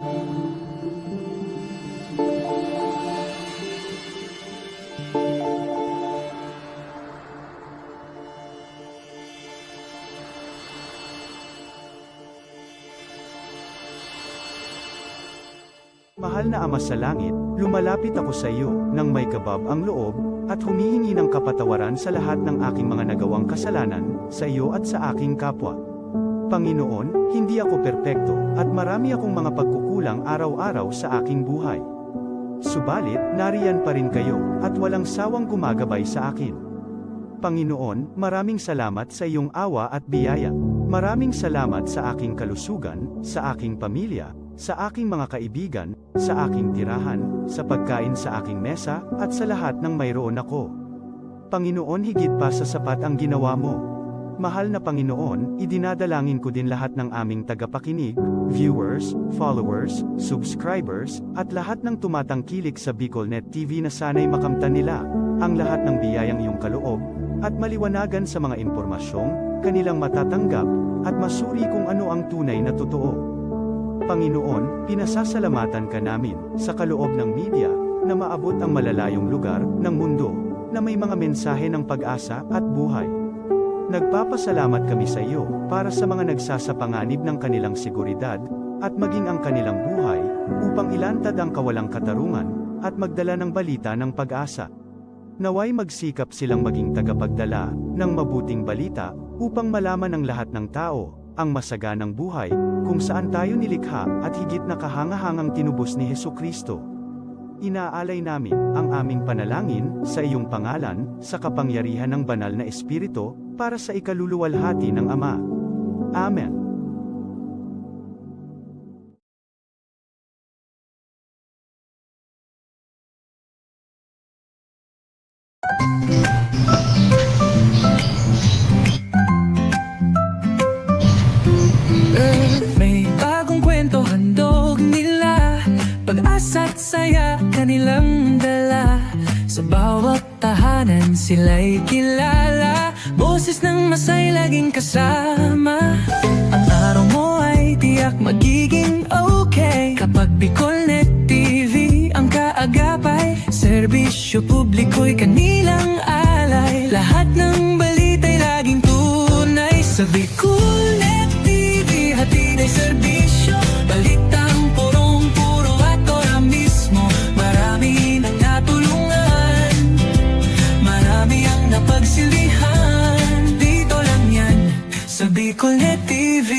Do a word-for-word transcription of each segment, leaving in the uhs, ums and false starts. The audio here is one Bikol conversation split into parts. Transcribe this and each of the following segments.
Mahal na Ama sa Langit, lumalapit ako sa iyo nang may kabab ang loob, at humihingi ng kapatawaran sa lahat ng aking mga nagawang kasalanan, sa iyo at sa aking kapwa. Panginoon, hindi ako perpekto, at marami akong mga pagkukulang araw-araw sa aking buhay. Subalit, nariyan pa rin kayo, at walang sawang gumagabay sa akin. Panginoon, maraming salamat sa iyong awa at biyaya. Maraming salamat sa aking kalusugan, sa aking pamilya, sa aking mga kaibigan, sa aking tirahan, sa pagkain sa aking mesa, at sa lahat ng mayroon ako. Panginoon, higit pa sa sapat ang ginawa mo. Mahal na Panginoon, idinadalangin ko din lahat ng aming tagapakinig, viewers, followers, subscribers, at lahat ng tumatangkilik sa BicolNet T V na sana'y makamtan nila ang lahat ng biyayang iyong kaloob, at maliwanagan sa mga impormasyong kanilang matatanggap, at masuri kung ano ang tunay na totoo. Panginoon, pinasasalamatan ka namin sa kaloob ng media na maabot ang malalayong lugar ng mundo na may mga mensahe ng pag-asa at buhay. Nagpapasalamat kami sa iyo para sa mga nagsasapanganib ng kanilang seguridad at maging ang kanilang buhay upang ilantad ang kawalang katarungan at magdala ng balita ng pag-asa. Nawa'y magsikap silang maging tagapagdala ng mabuting balita upang malaman ng lahat ng tao ang masaganang buhay kung saan tayo nilikha at higit na kahangahangang tinubos ni Jesu-Cristo. Inaalay namin ang aming panalangin sa iyong pangalan, sa kapangyarihan ng Banal na Espiritu, para sa ikaluluwalhati ng Ama. Amen. May bagong kwento handog nila, pag-asa't saya kanilang dala. Sa bawat tahanan sila'y kilala, boses ng masay laging kasama. Ang araw mo ay tiyak magiging okay kapag BicolNet T V ang kaagapay. Serbisyo publiko'y kanilang alay, lahat ng balita'y laging tunay. Sa BicolNet T V, hatid ay serbisyo, balitang purong-puro at ora mismo. Marami nang natulungan, marami ang napagsilbihan. Dito lang yan, sa BicolNet T V.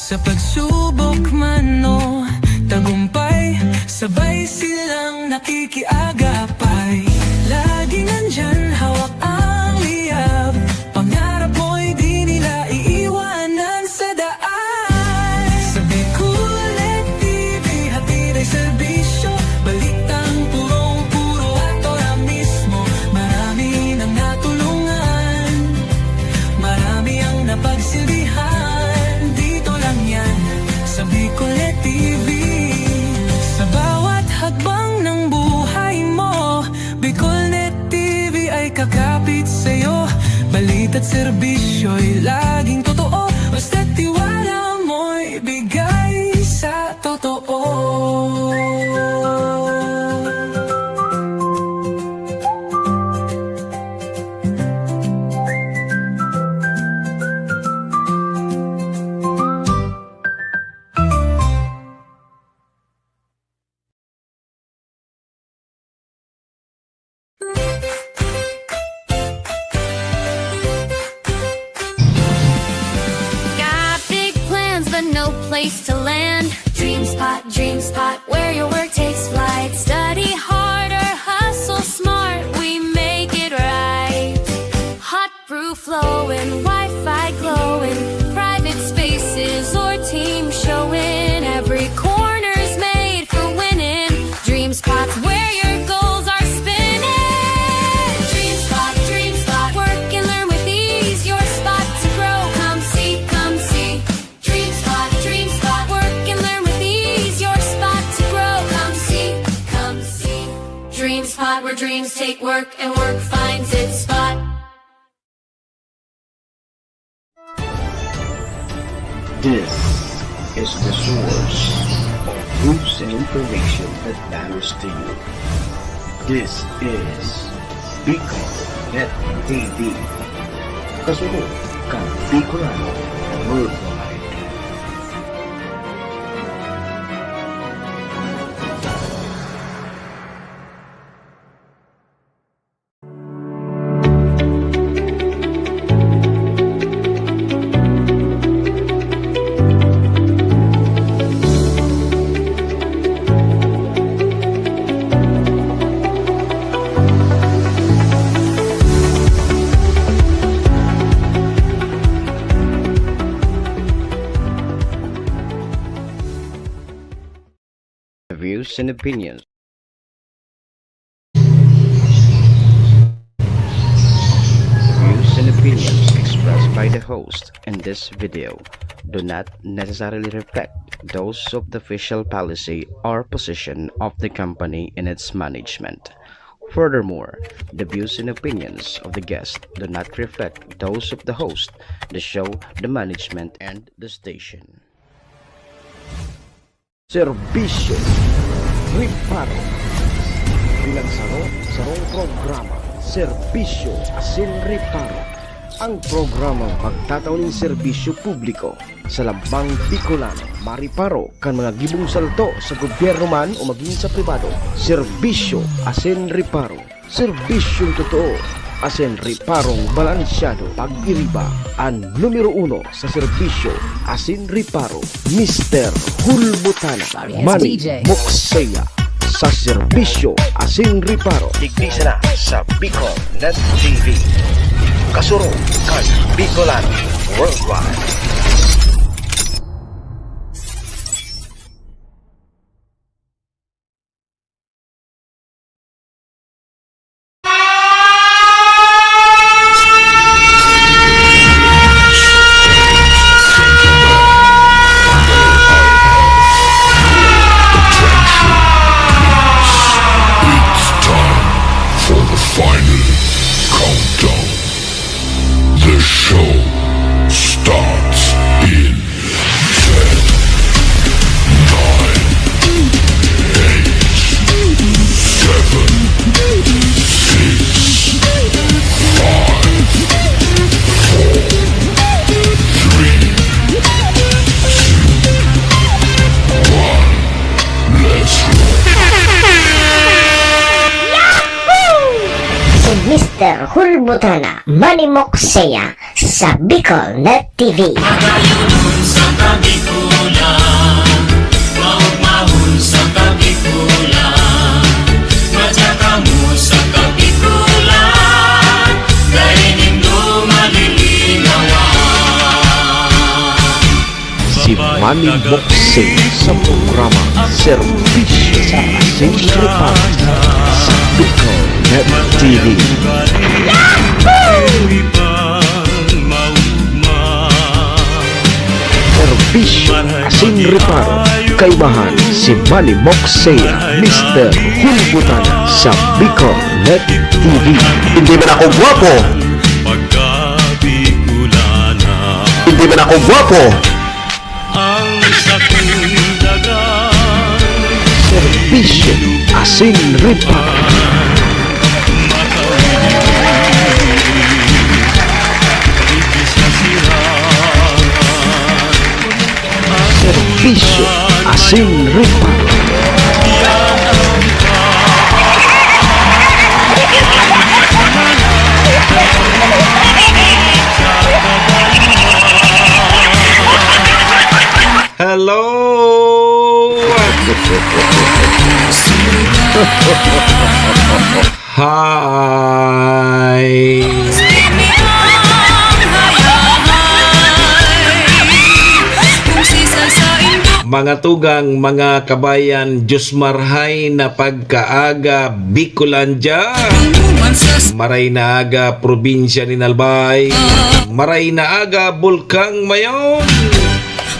Sa pagsubok man o tagumpay, sabay silang nakikiagapay. Laging nandyan, hawak ang liyab, pangarap mo'y di nila iiwanan sa daan. Sa BicolNet T V, hatid ay serbisyo, balitang purong-puro at ora mismo. Marami nang natulungan, marami ang napagsilbihan. Dito lang yan, sa BicolNet T V. Sa bawat hakbang ng buhay mo, BicolNet T V ay kakapit sa'yo. Balita't serbisyo'y laging totoo, basta't tiwala mo'y bigay sa totoo. Got big plans, but no place to land. Dream Spot, Dream Spot, where your work takes flight. Study hard or hustle smart, we make it right. Hot brew flowing, Wi-Fi glowing, private spaces or team showing. Every corner's made for winning. Dream Spot's where your goals are spinning. Dream Spot, Dream Spot, work and learn with ease. Your spot to grow. Come see, come see. Dream Spot, Dream Spot, work and learn with ease. Your spot to grow. Come see, come see. Dream Spot, where dreams take work and work finds its spot. This is the source of news and information that matters to you. This is Bicol Net T V. Kasunod kan Bicolano Worldwide. The views and opinions. The views and opinions expressed by the host in this video do not necessarily reflect those of the official policy or position of the company in its management. Furthermore, the views and opinions of the guest do not reflect those of the host, the show, the management, and the station. Serbisyo Reparo. Pinagsaro, sarong programa, Serbisyo asin Reparo. Ang programang magtatao nin serbisyo publiko sa lambang Bicolano, mareparo kan mga gibong salto sa gobyerno man o magin sa pribado. Serbisyo asin Reparo. Serbisyong totoo asin reparong balansyado. Pag-iriba an numero uno sa serbisyo asin reparo, Mister Hulbutana. Sorry, it's Manny D J. Moksea sa serbisyo asin reparo. Digdi sana sa Bicol Net T V. Kasurog kan Bicolano Worldwide. It's time for the final countdown. The show starts in ten, nine, eight, seven, six, five, four, three, two, one. Let's roll. Si Mister Hulbutana, Manny Moksea, sa Bicol Net T V. Magayunon sa Kabikulan, maugmahon sa Kabikulan, madya kamo sa Kabikulan, dai nindo malilingawan. Si Manny Moksea sa programa Serbisyo asin Reparo sa Bicol Net T V. Serbisyo asin Reparo, kaibahan si Manny Moksea, Mister Hulbutana sa Bicol Net T V. Hindi man ako gwapo. Hindi man ako gwapo. Ang sakong dagang Serbisyo asin reparo. Serbisyo asin reparo. Hello! Hi! Mga tugang, mga kabayan, Diyos marhay na pagkaaga, Bicolandia! Maray na aga, probinsya nin Albay! Maray na aga, Bulkang Mayon!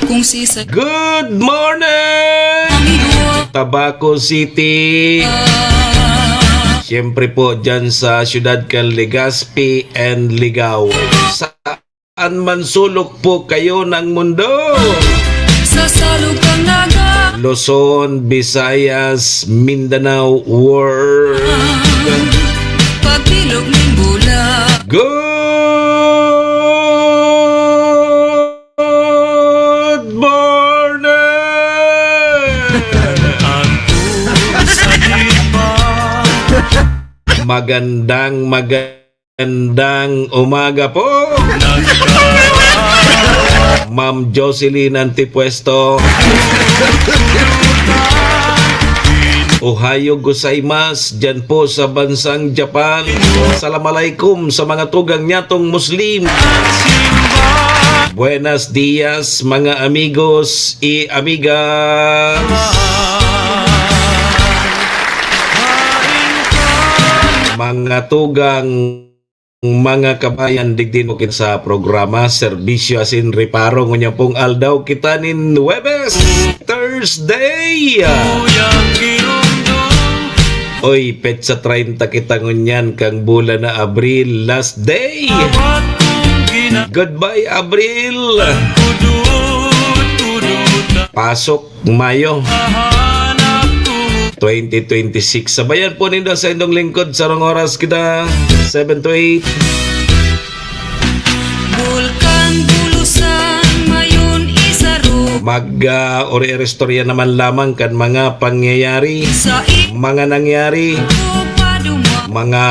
Kung si sa Good morning! Amigo. Tabaco City. Siyempre po, dyan sa siyudad kan Legazpi and Ligao. Sa Saan man sulok po kayo ng mundo. Sa salog kang Naga. Luzon, Visayas, Mindanao, world. Pagbilog ning bula. Good morning! Magandang, magandang Magandang umaga po. Ma'am Jocelyn Antipuesto. Ohayo gozaimasu, dyan po sa bansang Japan. Assalamualaikum sa mga tugang nyatong Muslim. Buenos dias, mga amigos y amigas. Mga tugang, mga kabayan, digdi po kita sa programa, Serbisyo asin Reparo. Ngunyan pong aldaw kita nin Huwebes, Thursday. Oy, petsa treinta kita ngunyan kang bulan na Abril, last day. Goodbye, Abril. Pasok Mayo twenty twenty-six. Sabayan po nindo sa indong lingkod, sarong oras kita, seven to eight. Bulkan Bulusan, Mayon, Isaro. Mag, ah, ori-ori istorya naman lamang kan mga pangyayari, sa i- mga nangyari, paduma- mga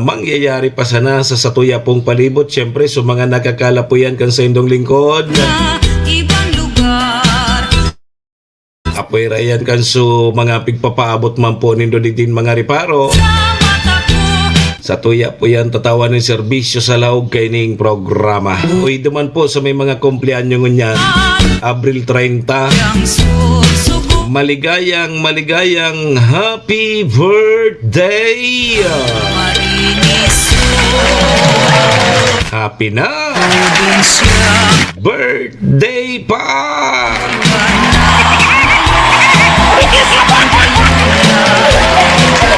mangyayari pa sana sa satuya pong palibot. Siyempre, sa mga nakakalapuyan kan sa indong lingkod. Na ibang lugar. Apwera yan kan su mga pigpapaabot man po nindo digdin mga reparo. Sa mata ko. Satuya po yan tatawan nin serbisyo sa laog kaining programa. Uy, duman po sa may mga kumpleanyo ngunyan, Abril treinta. Yang susugo. Maligayang, maligayang happy birthday! Marinis. Happy na! Probinsya. Birthday pa!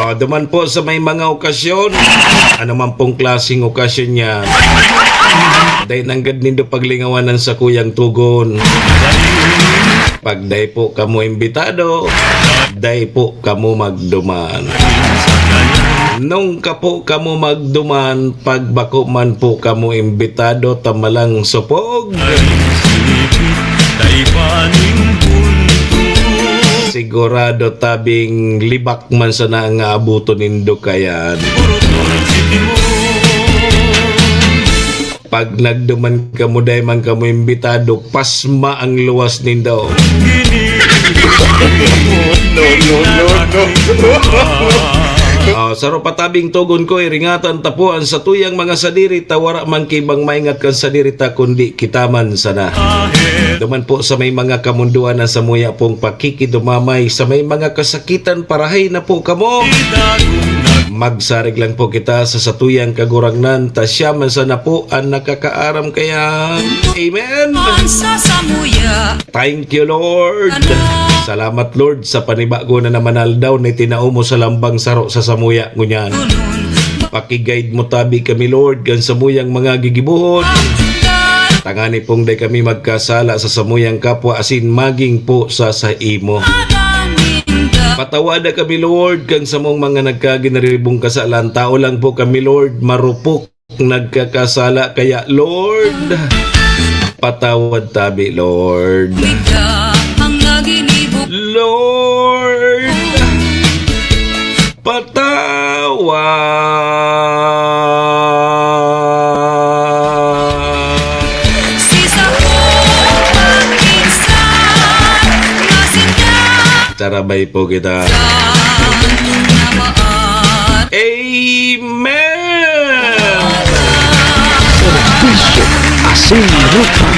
Oh, duman po sa may mga okasyon, ano man pong klaseng okasyon yan, dai nanggad nindo paglingawan an sakuyang togon. Pag dai po kamo imbitado, dai po kamo magduman. Nung ka po kamo magduman, pag bako man po kamo imbitado, tamalang supog. Sigurado tabing libak man sana ang aaboton nindo kayan. Pag nagduman kamo, dai man kamo imbitado, pasma ang luwas nindo. No, no, no, no. Oh, saro pa tabing togon ko, iringatan ta po an satuyang mga sadiri ta, wara man ki ibang maingat kan sadiri ta, kundi kita man sana. Duman po sa may mga kamundoan na samuya pong pakikidumamay, sa may mga kasakitan, parahay na po kamo. Magsarig lang po kita sa satuyang Kagurangnan, ta siya man sana po an nakakaaram kayan. Amen. Sa samuya. Thank you, Lord. Ano? Salamat, Lord, sa panibago na naman aldaw na itinao mo sa lambang saro sa samuya ngunyan. Paki-guide mo tabi kami, Lord, kan samuyang mga gigibohon. Tangani pong dai kami magkasala sa samuyang kapwa asin maging po sa saimo. Patawada kami, Lord, kan samong mga nagkaginaribong kasalan. Tao lang po kami, Lord, marupok, nagkakasala. Kaya, Lord, patawad tabi, Lord. Ika ang naginibo. Lord, patawad. Si sakong pagkinsan, masinda. Tarabay po kita. Sa namaan. Amen! Serbisyo asin rupa.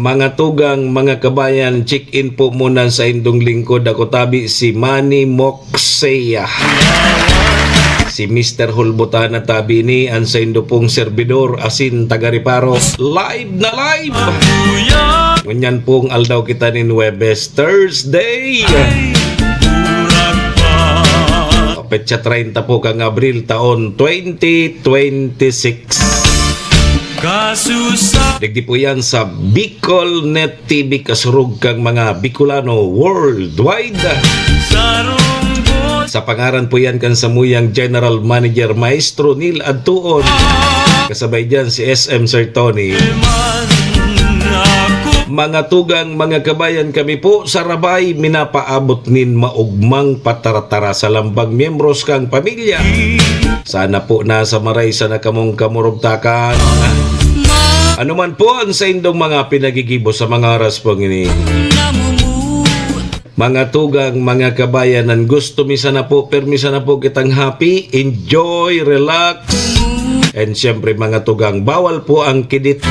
Mga tugang, mga kabayan, check-in po muna sa indong lingkod. Ako tabi si Manny Moxea. Si Mister Hulbutana tabi ni an saindo pong serbidor asin taga-reparo. Live na live! Ngunyan pong aldaw kita nin Huwebes, Thursday. Petsa treinta po kang Abril, taon twenty twenty-six. Kasusa. Digdi po yan sa Bicol Net T V, kasurog kang mga Bicolano worldwide. Sarong bos- Sa pangaran po yan kan samuyang General Manager, Maestro Neil Adtuon. Kasabay dyan si S M Sir Tony. Mga tugang, mga kabayan, kami po sa Rabay, minapaabot nin maugmang patartara sa lambang miyembros kang pamilya. Sana po nasa maray sana kamong kamurugtakan. Ano man po ang saindong mga pinagigibo sa mga oras pong ini. Mga tugang, mga kabayan, ang gusto mi sana po, permi sana po kitang happy, enjoy, relax. And siyempre, mga tugang, bawal po ang kidit.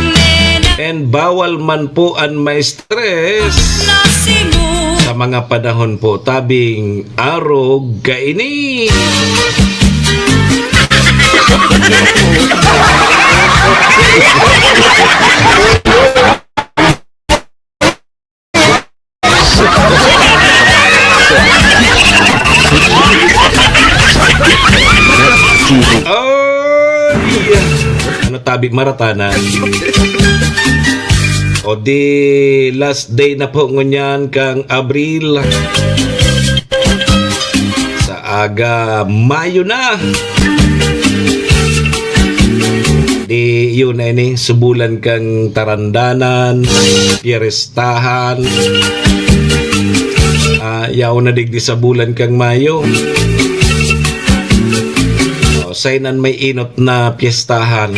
And bawal man po ang ma-stress. Sa mga panahon po, tabing arog kaini. Oh, yeah. Ano, tabi maratanan? O di, last day na po ngunyan kang Abril. Sa aga, Mayo na. Di, yun na ini, subulan kang tarandanan, piyerestahan. Ah, yaon na digdi sa bulan kang Mayo. O, sainan may inot na piyestahan?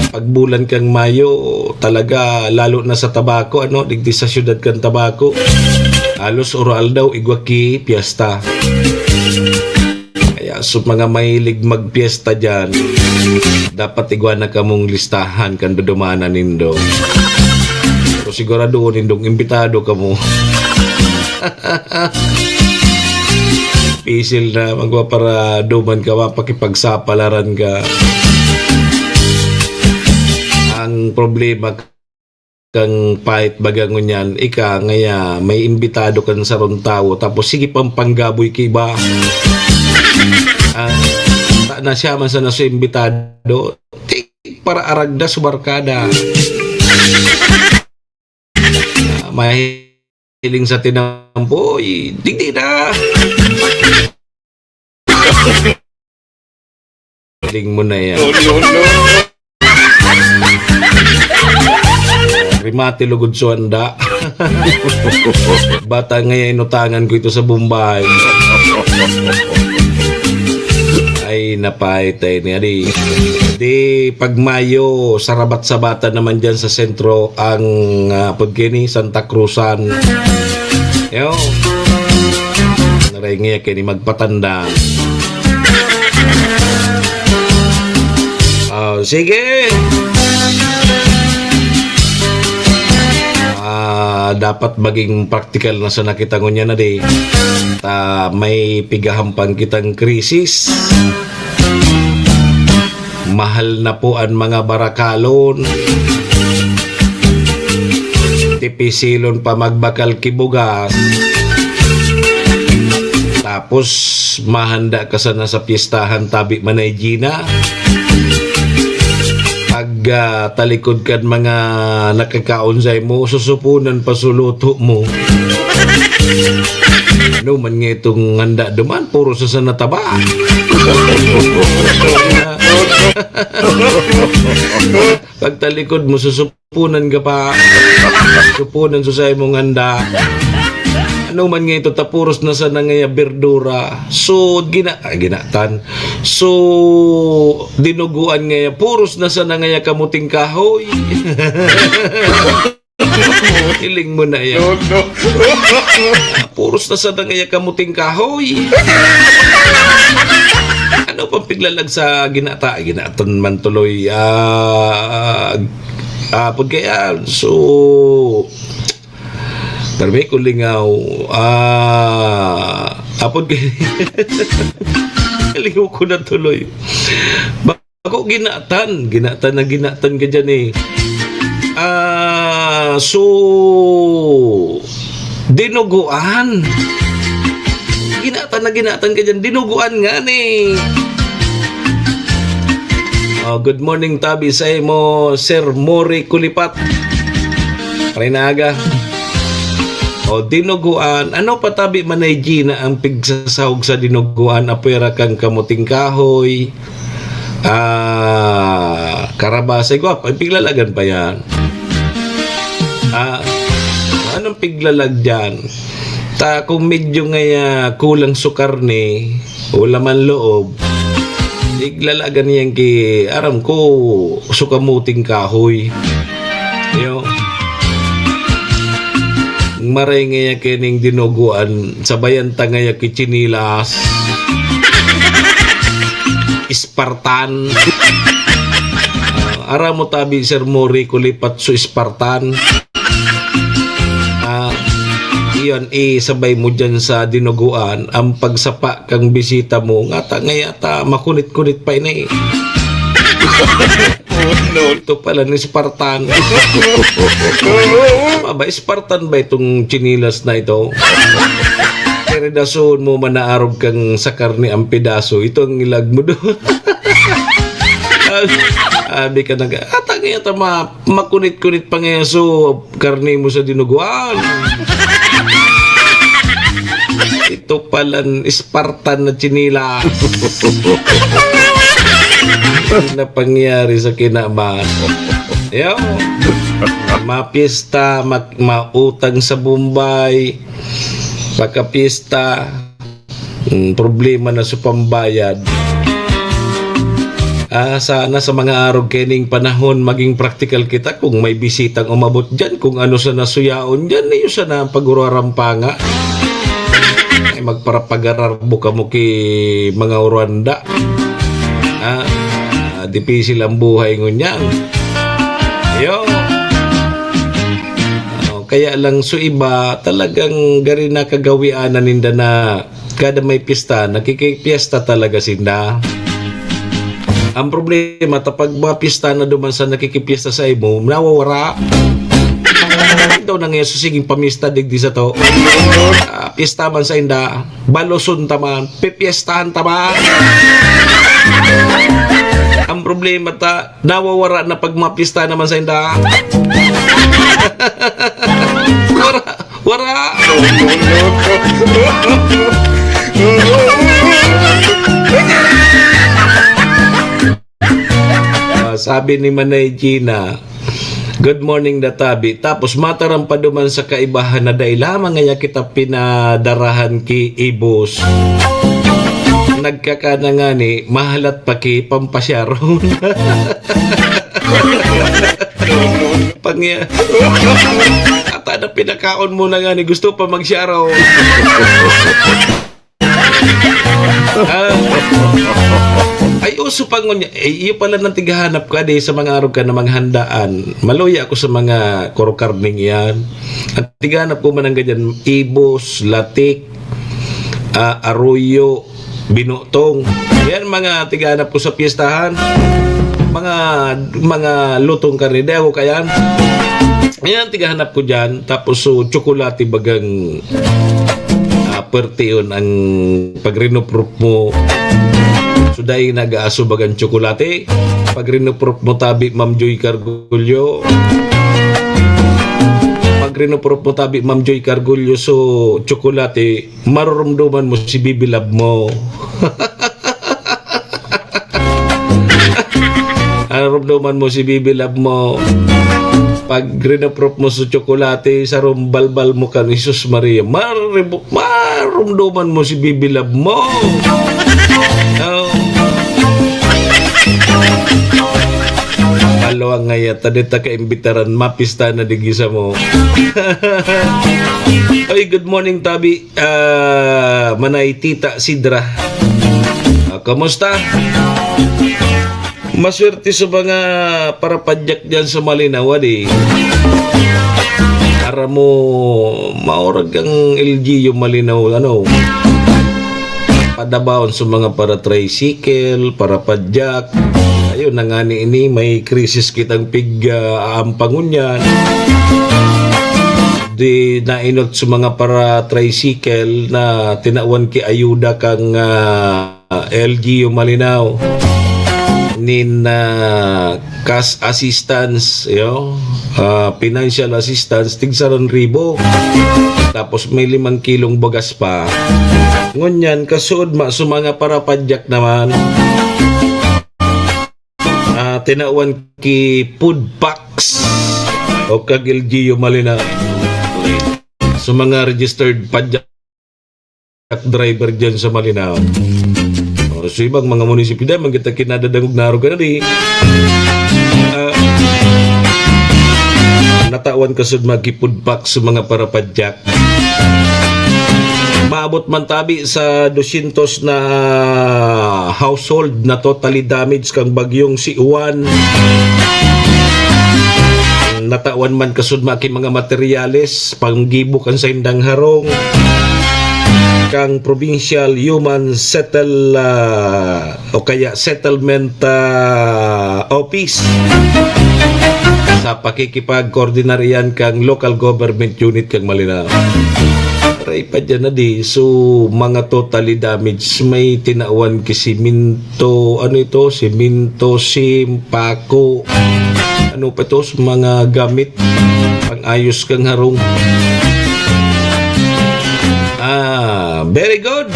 Pag bulan kang Mayo, talaga, lalo na sa Tabaco, ano, digdi sa siyudad kan Tabaco, halos oro-aldaw, igwa ki piyesta. Kaya sa mga mahilig magpiyesta diyan, dapat igwa na kamong listahan kan dudumanan nindo. Pero siguraduhon nindong imbitado kamo. Pisil na magwa para duman ka, mapakipagsapalaran ka. Ang problema, kang pait baga ngunyan, ika ngaya may imbitado kan sarong tawo, tapos sige pang panggaboy ki iba. Ah, ta-, na siya man sana sa imbitado, ti-, para aragda sa barkada. Ah, mahiling sa tinampo, oy, digdi na. Galing mo na yan. No, no, no. Remate lugod so handa. Bata nga yan, inutangan ko ito sa Bombay. Ay, napay tayo niya, di. Di, pag Mayo, sarabat-sabatan naman dyan sa sentro ang, ah, pagkini, Santa Cruzan. Yo. Naray nga kini magpatanda. Ah, sige. Ah, dapat maging praktikal na sana kita ngunyan na di. Ta may pigahampang kitang krisis. Mahal na po ang mga barakalon. Tipisilon pa magbakal ki bugas. Tapos, mahanda ka sana sa piyestahan, tabi man ay Gina. Pag, ah, talikod kan mga nakakaon sa imo, susupunan pa su luto mo. Ano man nga itong handa duman, puro sa sana taba. Pagtalikod mo, susupunan ka pa. Supunan sa sa imong handa. Ano man nga ito, tapuros na sana ngaya berdura. So, gina-, ah, ginatan. So, dinuguan ngaya, puros na sana ngaya kamuting kahoy. Hiling mo na yan. No, no. Puros na sana ngaya kamuting kahoy. Ano pang piglalag sa ginata? Ginatan man tuloy. Ah, ah, pud kaya. So, pero may kulingaw. Ah, apod kaya. Kalingaw ko na tuloy. Ako ginatan, ginatan na ginatan ka dyan eh. Ah, so, dinuguan. Ginatan na ginatan ka dyan, dinuguan nga ni. Oh, good morning, tabi sa imo, Sir Mori Kulipat. Parinaga. O, dinuguan. Ano pa, tabi, Manay Gina, ang pigsasahog sa dinuguan? Apwera kan kamuting kahoy, ah, karabasay. Gwapa, piglalagan pa yan. Ah, anong piglalag dyan? Ta, kung medyo ngaya kulang sa karne, o laman loob, iglalagan yan ki, aram ko, sa kamuting kahoy. Yo. Maray ngaya kining dinuguan, sabayan ta ngaya ki chinilas. Spartan. Ah, aram mo, tabi, Sir Mori, kulipat su Spartan. Ah, iyon, isabay mo dyan sa dinuguan, ang pagsapa kang bisita mo, ngata ngaya ta, makunit-kunit pa ini. Oh, no. Ito pala ni Spartan. Aba, Spartan ba itong chinilas na ito? Pedasohon mo, manaarog kang sa karne ang pedaso. Ito ang ilag mo doon. Abi ka nag-, ata ngayon ta ma-, makunit-kunit pa ngayon. So, karne mo sa dinuguan. Ito palan Spartan na chinilas. Na pangyari sa kinaban. Yo. Mapista, mak-, mautang sa Bombay. Pagkapista, mm, problema na sa pambayad. Ah, sana sa mga arog kening panahon, maging praktikal kita. Kung may bisitang umabot dyan, kung ano sana suyaon dyan, iyo sana ang pagurarampa nga. Ay, magparapagararbo kamo ki mga uranda. Ah, ah, dipisil ang buhay ngunyan. Yo. Oh, kaya lang, so iba, talagang gari na kagawian na ninda na kada may pista, nakikipiesta talaga sinda. Ang problema, ta pag mga pista na duman sa nakikipiesta sa imo, nawawara. Daw na ngayon, susiging pamista digdi sa to. Ah, pista man sa inda, baloson ta man, pipiestahan ta man. Ang problema ta, nawawara na pag mga pista naman sa inda. Wara, wara. Ah, sabi ni Manay Gina, "Good morning, Databi." Tapos mataram pa duman sa kaibahan na dai lamang ngaya kita pinadarahan ki Ibos. Nagkakana ngani, mahalat pa ki pampasyaron. Pangya-, ata na pinakaon mo na ngani, gusto pa magsyaron. Ah. Ay, uso pa ngunyan. Eh, iyo pala nang tighahanap ko, adi, sa mga arog ka na mga handaan. Maluya ako sa mga kurokarning iyan. Ang tighahanap ko man ang ganyan, ibos, latik, ah, aroyo, binutong. Yan mga tighahanap ko sa piyestahan. Mga, mga lutong karne. Di ako kayan. Yan ang tighahanap ko dyan. Tapos, so, tsokolate bagang, ah, pwerte yun ang pag-rinoprop mo. So, dahil nag-aaso bagang tsokolate. Pag-rinoprop mo, tabi, Ma'am Joy Cargullo. Pag-rinoprop mo, tabi, Ma'am Joy Cargullo. So, tsokolate, marurumduman mo si Bibi Love mo. Marurumduman mo si Bibi Love mo. Pag rinoprop mo sa tsokolate, sarong balbal mo kan Jesus Maria. Maribu-, marumduman mo si Bibi Love mo. Oh. Palo ang ngayat, tadi ta kaimbitaran, mapista na digdi sa mo. Oy, good morning, tabi. Ah, Manay Tita Sidra. Ah, kamusta? Maswerte sa mga parapadyak diyan sa Malinaw, adi. Aram mo, maurag ang L G U Malinaw, ano, padabaon sa mga para-tricycle, parapadyak. Ayun na nga ni ini, may krisis kitang pig, ah, aampangon yan. Di nainot sa mga para-tricycle na tinawan ki ayuda kang, ah, L G U Malinaw. nin, ah, cash assistance, yo, ah, financial assistance, tig sarong ribo. Tapos may limang kilong bugas pa. Ngunyan, kasuodma sa mga parapadyak naman, ah, tinawan ki food packs o kag L G U Malinao. Sa mga registered padyak driver dyan sa Malinao. O, sa ibang mga munisipyo, dahil man kita kinadadangog na aruga na di. Ah, natawan kasud magki-food pack sa mga parapadyak. Maabot man tabi sa dosyentos na household na totally damage kang bagyong si Juan. Natawan man kasud maki mga materyales, panggibo kan saindang harong, kang Provincial Human Settle, ah, o kaya Settlement, ah, Office sa pakikipag-koordinar iyan kang local government unit kang Malinao. Aray pa dyan na di. So, mga totally damage, may tinawan ki siminto, ano ito, siminto, sim, pako, ano pa ito, mga gamit, pang-ayos kang harong. Ah, very good.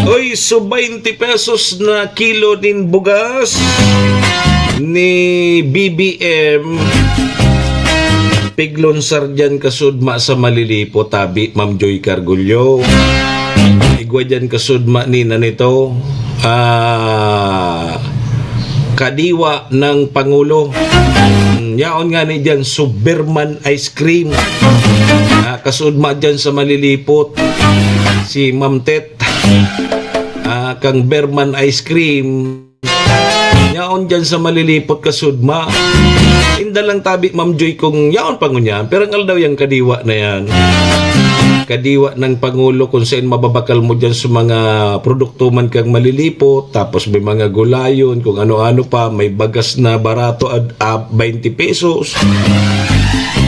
Uy, so twenty pesos na kilo nin bugas ni B B M. Piglonsar dyan kasudma sa Malilipo, tabi, Ma'am Joy Cargullo. Igwa dyan kasudma ni na nito, ah, kadiwa ng Pangulo. Mm, yaon nga ni dyan, Superman Ice Cream. Ah, kasudma dyan sa Malilipot, si Ma'am Tet. Ah, kang Berman Ice Cream. Yaon dyan sa Malilipot kasudma. Inda lang tabi, Ma'am Joy, kung yaon pa ngunyan. Pero ang aldaw yang kadiwa na yan. Kadiwa ng Pangulo kung saan mababakal mo dyan sa mga produkto man kang Malilipot. Tapos may mga gulayon, kung ano-ano pa. May bagas na barato at, ah, twenty pesos.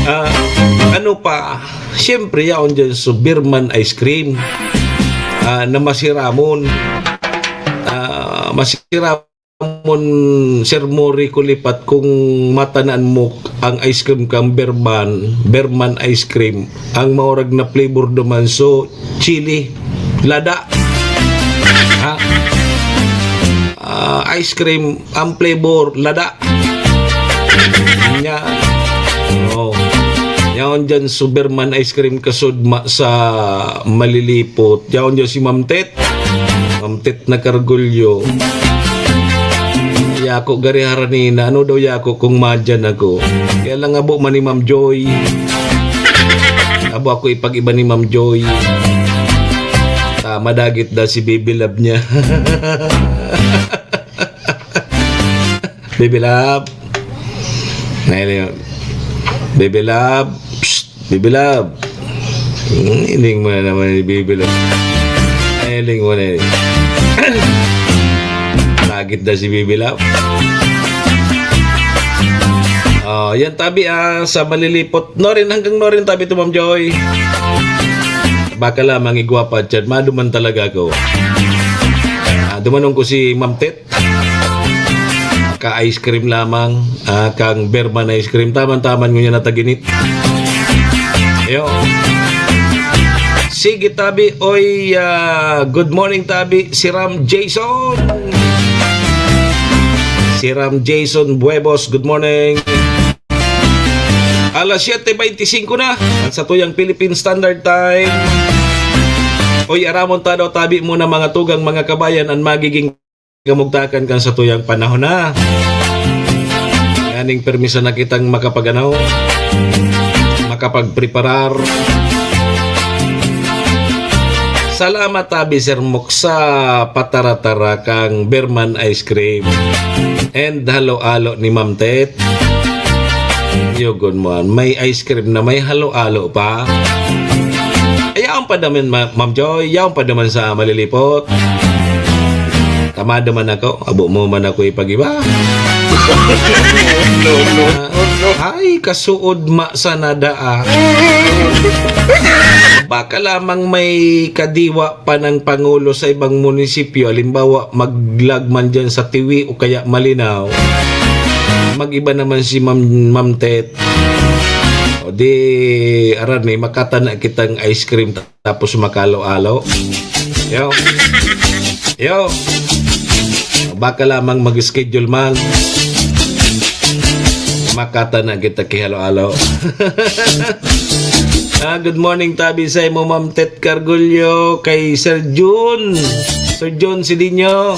Ah, ano pa? Siyempre, yaon dyan sa Berman Ice Cream, ah, na masiramon. Ah, masiramon, Sir Mori Kulipat, kung matanan mo ang ice cream kang Berman, Berman Ice Cream, ang maurag na flavor naman, so, chili, lada. Ha? Ah, ice cream, ang flavor, lada. Nya, oh. Yaon dyan, Superman Ice Cream kasudma sa Malilipot. Yaon dyan si Ma'am Tet. Ma'am Tet na Cargullo. Yako gari harani na. Ano daw yako kung madyan ako? Kaya lang abo man ni Ma'am Joy. Abo ako ipag-iba ni Ma'am Joy. Ta, madagit da si Baby Love niya. Baby Love. Nahiling. Baby Love. Psst, Baby Love. Hmm, iling mo na naman ni Baby Love. Nahiling mo na yun. Lagit na si Baby Love. Oh, yan tabi, ah, sa Malilipot. Norin, hanggang Norin tabi to, Ma'am Joy. Baka lamang igwa pa dyan. Maduman talaga ako. Ah, dumanon ko si Ma'am Tet. Ka-ice cream lamang, ah, kang Berman Ice Cream. Taman-taman ngunyan na taginit. Yo. Sige, tabi. Oy, ah, good morning, tabi. Si Ram Jason. Si Ram Jason Buebos, good morning. Alas siyete beintisinko na, at sa tuyang Philippine Standard Time. Oy, aramon ta daw, tabi mo na mga tugang, mga kabayan, ang magiging kamugtakan kan sa tuyang panahon na. Nganing permisa na kitang makapag-ano, makapagpreparar. Salamat, tabi, Sir Mok, sa patara-tara kang Berman Ice Cream and halo-halo ni Ma'am Tet. Yugon mo, may ice cream na may halo-halo pa. Ayaw pa naman, Ma-, Ma'am Joy, yaw pa naman sa Malilipot. Tamad naman ako, abo mo man ako ipag-iba. No, no, no, no. Ay, kasuod ma sa nada, ah. Baka lamang may kadiwa pa ng pangulo sa ibang munisipyo, halimbawa, maglag man dyan sa Tiwi o kaya Malinao, mag-iba naman si Ma'am, Ma'am Tet. O di, aran eh, makatana kitang ice cream tapos makalo-alo. Yo. Yo. Baka lamang mag-schedule man. Makatana kita kihalo-alo. Ah, good morning, tabi sa imo, Ma'am Tet Cargullo, kay Sir Jun. Sir Jun Sidinho.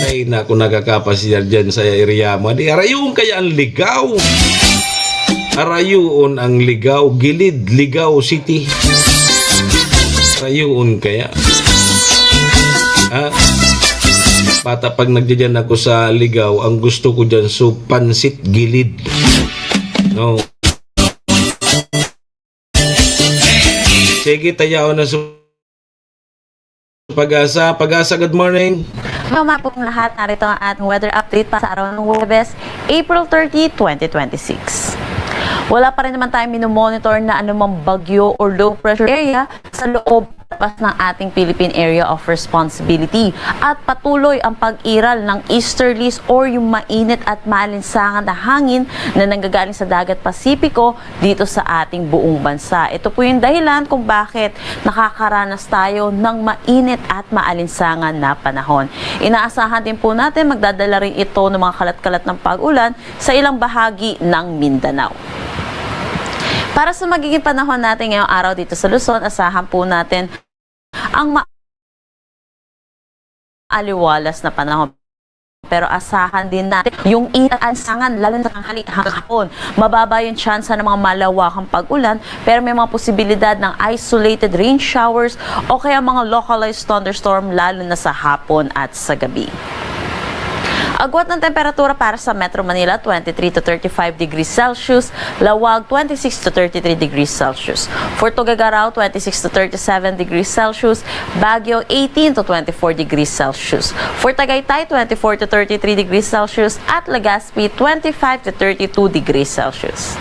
Ay, naku, nagkakapa si Sir Jun sa area mo. Di, arayuon kaya ang ligaw? Arayuon ang ligaw, gilid, Ligaw City. Arayuon kaya? Ha? Bata, pag nagdyan ako sa ligaw, ang gusto ko dyan, so, pansit gilid. No? Sige, tayaon na sa Pag-asa. Pag-asa, good morning. Mama pong lahat, narito ang ating weather update pa sa araw ng Huwebes, April thirty, twenty twenty-six. Wala pa rin naman tayong minomonitor na anumang bagyo or low pressure area sa loob at labas ng ating Philippine Area of Responsibility. At patuloy ang pag-iral ng easterlies or yung mainit at maalinsangan na hangin na nanggagaling sa dagat Pasipiko dito sa ating buong bansa. Ito po yung dahilan kung bakit nakakaranas tayo ng mainit at maalinsangan na panahon. Inaasahan din po natin magdadala rin ito ng mga kalat-kalat ng pag-ulan sa ilang bahagi ng Mindanao. Para sa magiging panahon natin ngayong araw dito sa Luzon, asahan po natin ang ma- aliwalas na panahon. Pero asahan din natin yung init at alinsangan, lalo na sa tanghali hanggang hapon. Mababa yung tsansa ng mga malawakang pag-ulan, pero may mga posibilidad ng isolated rain showers o kaya mga localized thunderstorm, lalo na sa hapon at sa gabi. Agwat ng temperatura para sa Metro Manila, twenty-three to thirty-five degrees Celsius, Laoag, twenty-six to thirty-three degrees Celsius. For Tuguegarao, twenty-six to thirty-seven degrees Celsius, Baguio, eighteen to twenty-four degrees Celsius. For Tagaytay, twenty-four to thirty-three degrees Celsius, at Legazpi, twenty-five to thirty-two degrees Celsius.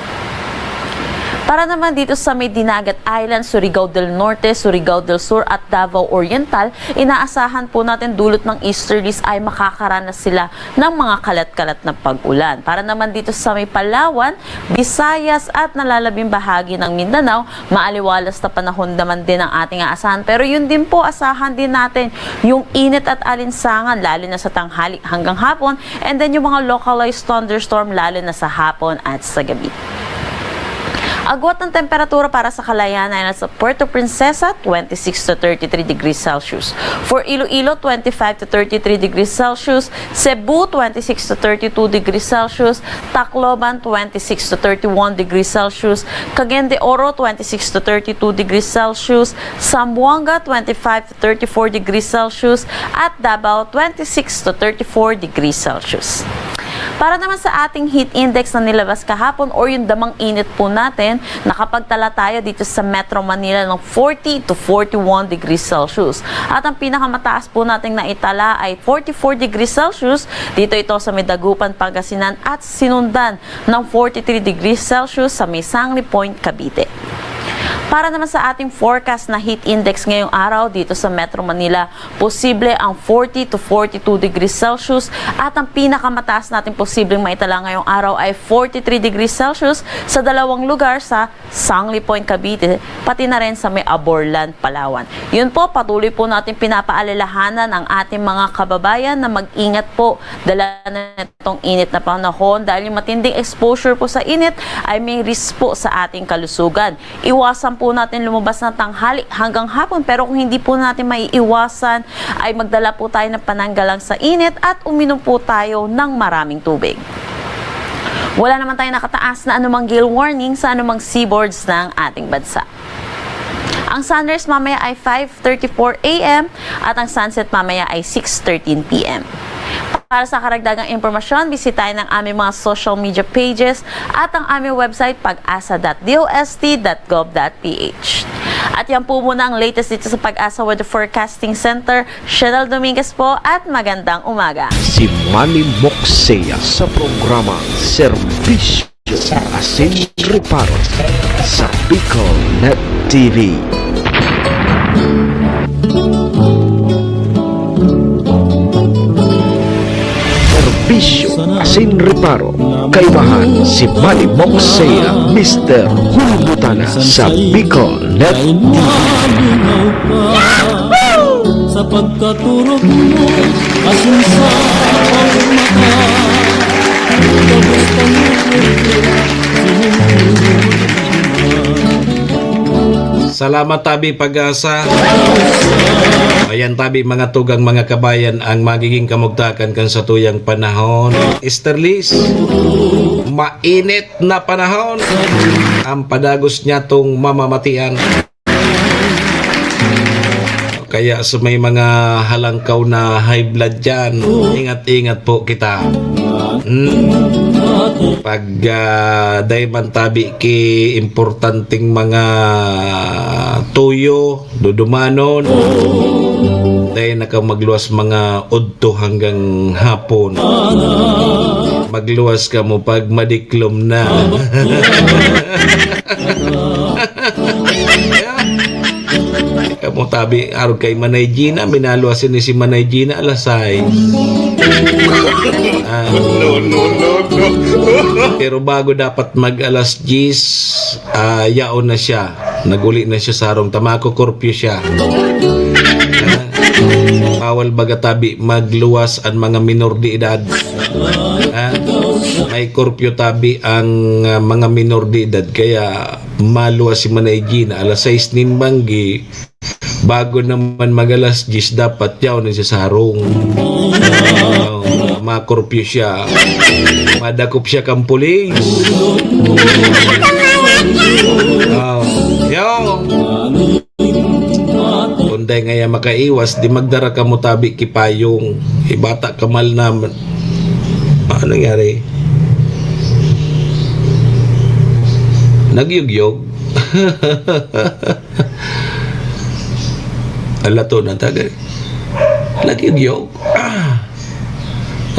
Para naman dito sa may Dinagat Island, Surigao del Norte, Surigao del Sur at Davao Oriental, inaasahan po natin dulot ng easterlies ay makakaranas sila ng mga kalat-kalat na pag-ulan. Para naman dito sa may Palawan, Visayas at nalalabing bahagi ng Mindanao, maaliwalas na panahon naman din ang ating aasahan. Pero yun din po, asahan din natin yung init at alinsangan, lalo na sa tanghali hanggang hapon, and then yung mga localized thunderstorm, lalo na sa hapon at sa gabi. Agwat ng temperatura para sa Kalayaan ay nasa Puerto Princesa, twenty-six to thirty-three degrees Celsius. For Iloilo, twenty-five to thirty-three degrees Celsius. Cebu, twenty-six to thirty-two degrees Celsius. Tacloban, twenty-six to thirty-one degrees Celsius. Cagayan de Oro, twenty-six to thirty-two degrees Celsius. Zamboanga, twenty-five to thirty-four degrees Celsius. At Davao, twenty-six to thirty-four degrees Celsius. Para naman sa ating heat index na nilabas kahapon or yung damang init po natin, nakapagtala tayo dito sa Metro Manila ng forty to forty-one degrees Celsius. At ang pinakamataas po nating naitala ay forty-four degrees Celsius. Dito ito sa may Dagupan, Pangasinan at sinundan ng forty-three degrees Celsius sa may Sangli Point, Cavite. Para naman sa ating forecast na heat index ngayong araw dito sa Metro Manila, posible ang forty to forty-two degrees Celsius at ang pinakamataas natin posibleng maitala ngayong araw ay forty-three degrees Celsius sa dalawang lugar sa Sangli Point, Cavite, pati na rin sa may Aborlan, Palawan. Yun po, patuloy po natin pinapaalalahanan ang ating mga kababayan na mag-ingat po dala na itong init na panahon dahil yung matinding exposure po sa init ay may risk po sa ating kalusugan. Iwasan po natin lumabas ng tanghali hanggang hapon, pero kung hindi po natin maiiwasan, ay magdala po tayo ng pananggalang sa init at uminom po tayo ng maraming tubig. Wala naman tayong nakataas na anumang gale warning sa anumang seaboards ng ating bansa. Ang sunrise mamaya ay five thirty-four a m at ang sunset mamaya ay six thirteen p m. Para sa karagdagang impormasyon, bisitahin ang aming mga social media pages at ang aming website, pag asa dot d o s t dot gov dot p h. At yan po muna ang latest dito sa Pag-asa Weather Forecasting Center. Chanel Dominguez po at magandang umaga. Si Manny Moxea sa programa Serbisyo sa Asin Reparo sa Bicol Network. T V. Serbisyo asin reparo. Kaibahan si Manny Moxea, Mister Hulbutana sa Bicol Net T V. Sa pagkaturog mo, asin sa pagmata, gabos kang Salamat tabi, Pag-asa. Ayan tabi, mga tugang, mga kabayan, ang magiging kamugtakan kan satuyang panahon. Easter Liz, mainit na panahon. Ang padagos niya tong mamamatian. Kaya sa may mga halangkaw na high blood dyan, ingat-ingat po kita. Hmm. Pag, ah, dai man tabi ki importanteng mga tuyo, dudumanon, dai na ka magluwas mga udto hanggang hapon. Magluwas ka mo pag madiklom na. Kamo tabi, arog kay Manay Gina, minaluwas ini si Manay Gina alas sais. Ah. No, no, no, no. Pero bago dapat mag alas diyes, ah, yaon na siya. Naguli na siya sa harong ta, mako-curfew siya. Ah, bawal baga tabi magluwas an mga minor de edad. Ah, may curfew tabi ang, ah, mga minor de edad, kaya maluwas si Manay Gina alas sais nin banggi, bago naman mag alas diyes dapat yaon na siya sa harong. Oh, ma-curfew siya. Madakop siya kan pulis. Oh, yo. Kung dai ngaya makaiwas, di magdara kamo tabi ki payong. Ibata kamal naman. Ano nangyari? Nagyugyog. Ala to, natagari. Nagyugyog. Ah.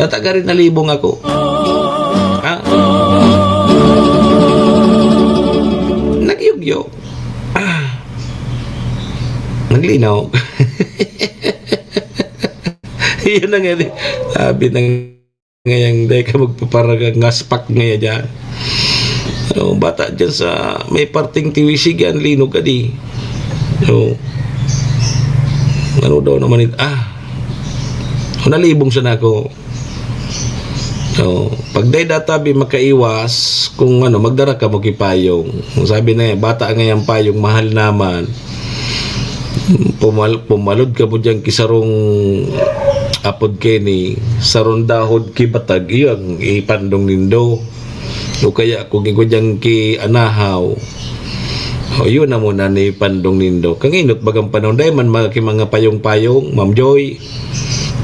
Natagari, nalibong ako. Ah. Nagyugyog. Ah. Naglinaw. Yun na nga, di. Sabi ng ngayang dai ka magpaparagang ngaspak ngaya dyan. So, bata dyan sa may parteng Tiwisig yan, linog ka di. So, ano daw naman it-, ah, nalibong siya na ako. So, pag dai databi makaiwas, kung ano, magdara ka mo ki payong. Sabi na yan, bata ngayang payong, mahal naman. Pumal-, pumalod ka mo dyan ki sarong apod keni, sarong dahon ki batag, iyo ang ipandong nindo. O kaya kung igwa dyan ki anahaw, o, yun na muna ni pandong nindo. Kanginot bagang panahon, dai man mga ki mga payong-payong, Ma'am Joy.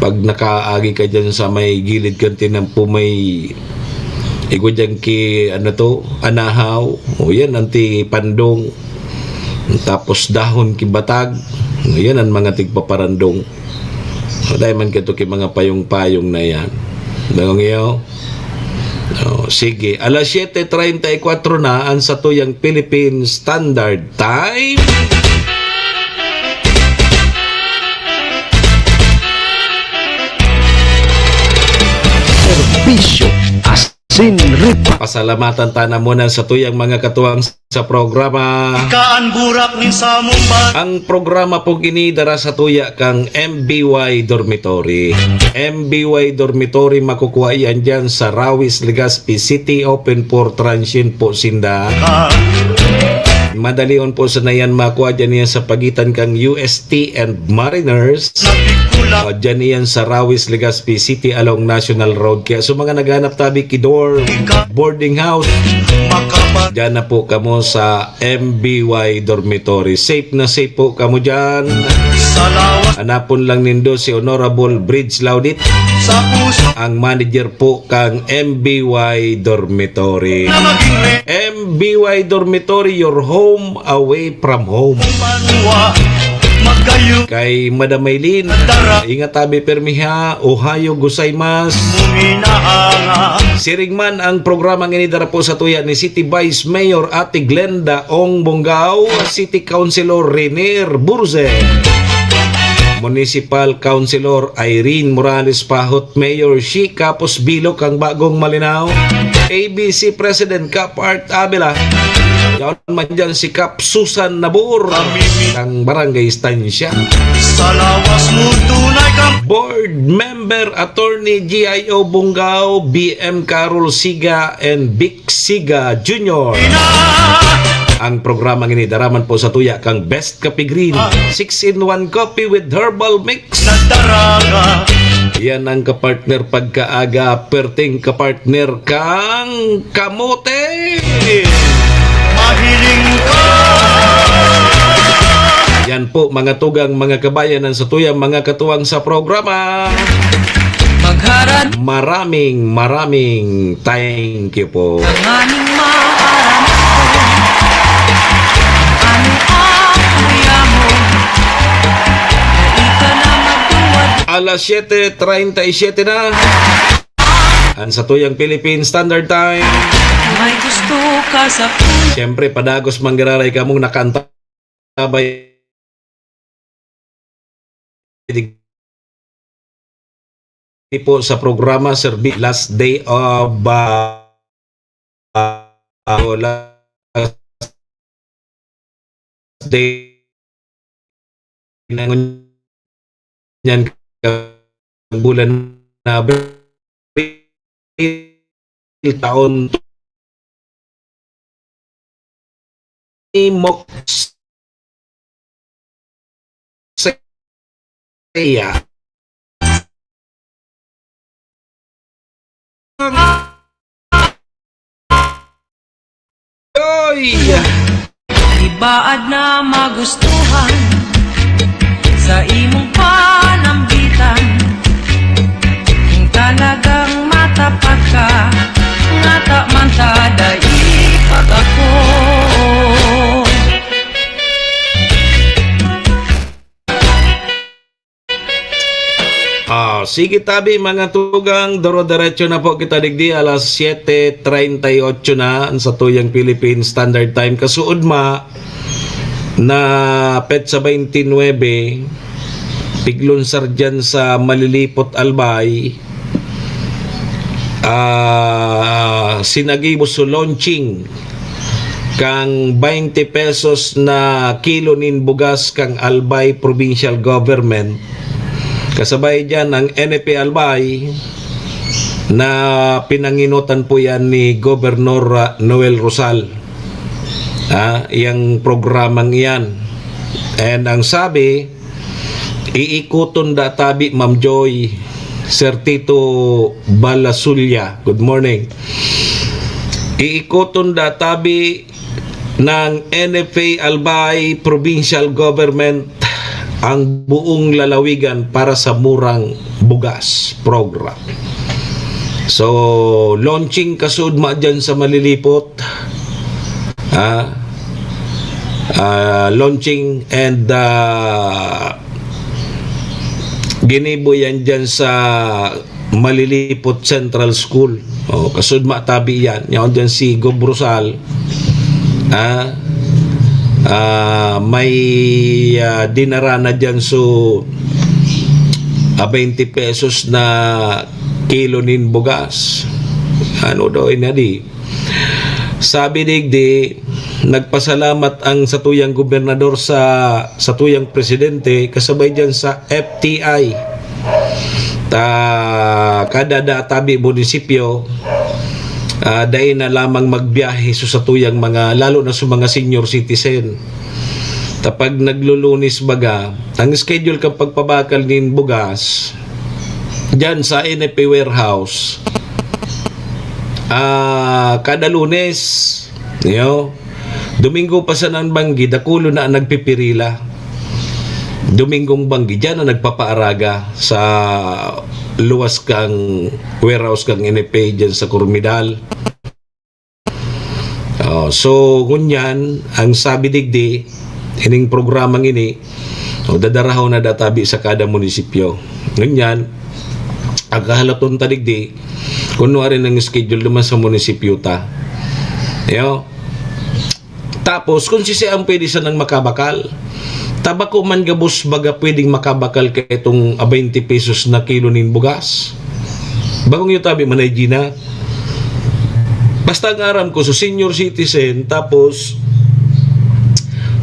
Pag nakaagi ka dyan sa may gilid kan tinampo, may igwa dyan ki, ano to, anahaw. O, yan ang ti pandong. Tapos dahon ki batag. Yan ang mga tigpaparandong. So, dai man kato ki mga payong-payong na yan. Dangog iyo? Oh, sige. Alas siyete treinta y cuatro na ang satuyang Philippine Standard Time. Serbisyo asin reparo. Pasalamatan ta na muna sa tuyang mga katuwang sa programa. Ika an burak nin samong ban- Ang programa pong ini dara sa tuya kang M B Y Dormitory. M B Y Dormitory, makukuha yan dyan sa Rawis, Legazpi City. Open for transient po sinda. Madalion po sana yan makuha dyan yan sa pagitan kang U S T and Mariners. O, dyan yan sa Rawis, Legazpi City along National Road. Kaya sa mga naghanap tabi ki dorm, boarding house, dyan na po kamo sa M B Y Dormitory. Safe na safe po kamo dyan. Hanapon lang nindo si Honorable Bridge Laudit, ang manager po kang M B Y Dormitory. M B Y Dormitory, your home away from home. Kay Madam Maylin, ingat tabi permi ha. Ohayo gozaimasu. Siring man ang programa ngini dara po sa tuya ni City Vice Mayor Ate Glenda Ong Bongao, City Councilor Renier Burze, Municipal Councilor Irene Morales Pahot, Mayor Shi Capos Bilok ang bagong Malinao, A B C President Kap Art Abela, yaon man dyan si Kap Susan Nabor, ang Barangay Estancia. Sa lawas mo tunay kang Board Member Attorney G I O Bungao, B M Carol Siga, and Vic Siga Junior. Ang programa ngini dara man po sa tuya kang Best Kape Green, six-in-one coffee with herbal mix. Nagdaraga. Yan ang kapartner pagkaaga, perting kapartner kang kamote. Mahiling ka. Yan po, mga tugang, mga kabayan, ang satuyang mga katuwang sa programa. Magharan. Maraming, maraming thank you po. Tanganing maaram ko. Ano ang kuya mo? Di ka na magduwad. Alas siyete treinta y siete na. Ang satuyang Philippine Standard Time. May gusto ka sa puso. Siyempre, padagos manggiraray kamong nakantabay po sa programa, serbi-, last day of, ah, ah, ah, last day na ngunyan ka bulan na Abril taon. Imok saya. Oy! Ibaad na magustuhan sa imong panambitan. Kung talagang matapat ka, ngata man ta dai pag-ako. Ah, sige tabi, mga tugang, duro-diretso na po kita digdi, alas siyete treinta y ocho na, ang satuyang Philippine Standard Time. Kasuodma na petsa twenty-nine, piglunsar dyan sa Malilipot, Albay, ah, sinagibo so launching kan twenty pesos na kilo nin bugas kan Albay Provincial Government. Kasabay diyan ang N F A Albay na pinangenotan po yan ni Gobernador, ah, Noel Rosal. Ah, yang programang iyan. And ang sabi, iikoton da tabi, Ma'am Joy, Sir Tito Balasulia, good morning. Iikoton da tabi ng N F A Albay Provincial Government ang buong lalawigan para sa Murang Bugas program. So, launching kasuodma dyan sa Malilipot. Ah, ah, launching and, ah, ginibo yan dyan sa Malilipot Central School. Oh, kasuodma tabi yan. Yaon dyan si Gob Rosal. Ah, ah, may, ah, dinara na dyan so, ah, twenty pesos na kilo nin bugas. Ano daw, inadi? Sabi digdi, nagpasalamat ang satuyang gobernador sa satuyang presidente, kasabay diyan sa F T I. Ta, kada da tabi munisipyo, ah, dai na lamang magbiyahe sa satuyang mga, lalo na sa mga senior citizen. Ta pag naglulunis baga, ang schedule kan pagpabakal nin bugas, diyan sa N F A warehouse, ah, kada Lunes, yo, Domingo pa sana an banggi, dakulon na an nagpipirila. Dominggong banggi, diyan na nagpapaaraga sa luwas kang warehouse kang N F A diyan sa Cormidal. Oh, so, ngunyan, ang sabi digdi, ining programang ini, O, dadarahon na da tabi sa kada munisipyo. Ngunyan, ang kahalaton ta digdi, kunwari nang schedule naman sa munisipyo ta. Yo. Tapos, kung sisay ang pwede sanang makabakal, ta bako man gabos baga pwedeng makabakal kaitong a twenty pesos na kilo nin bugas. Bakong iyo tabi, Manay Gina. Basta ang aram ko, so senior citizen, tapos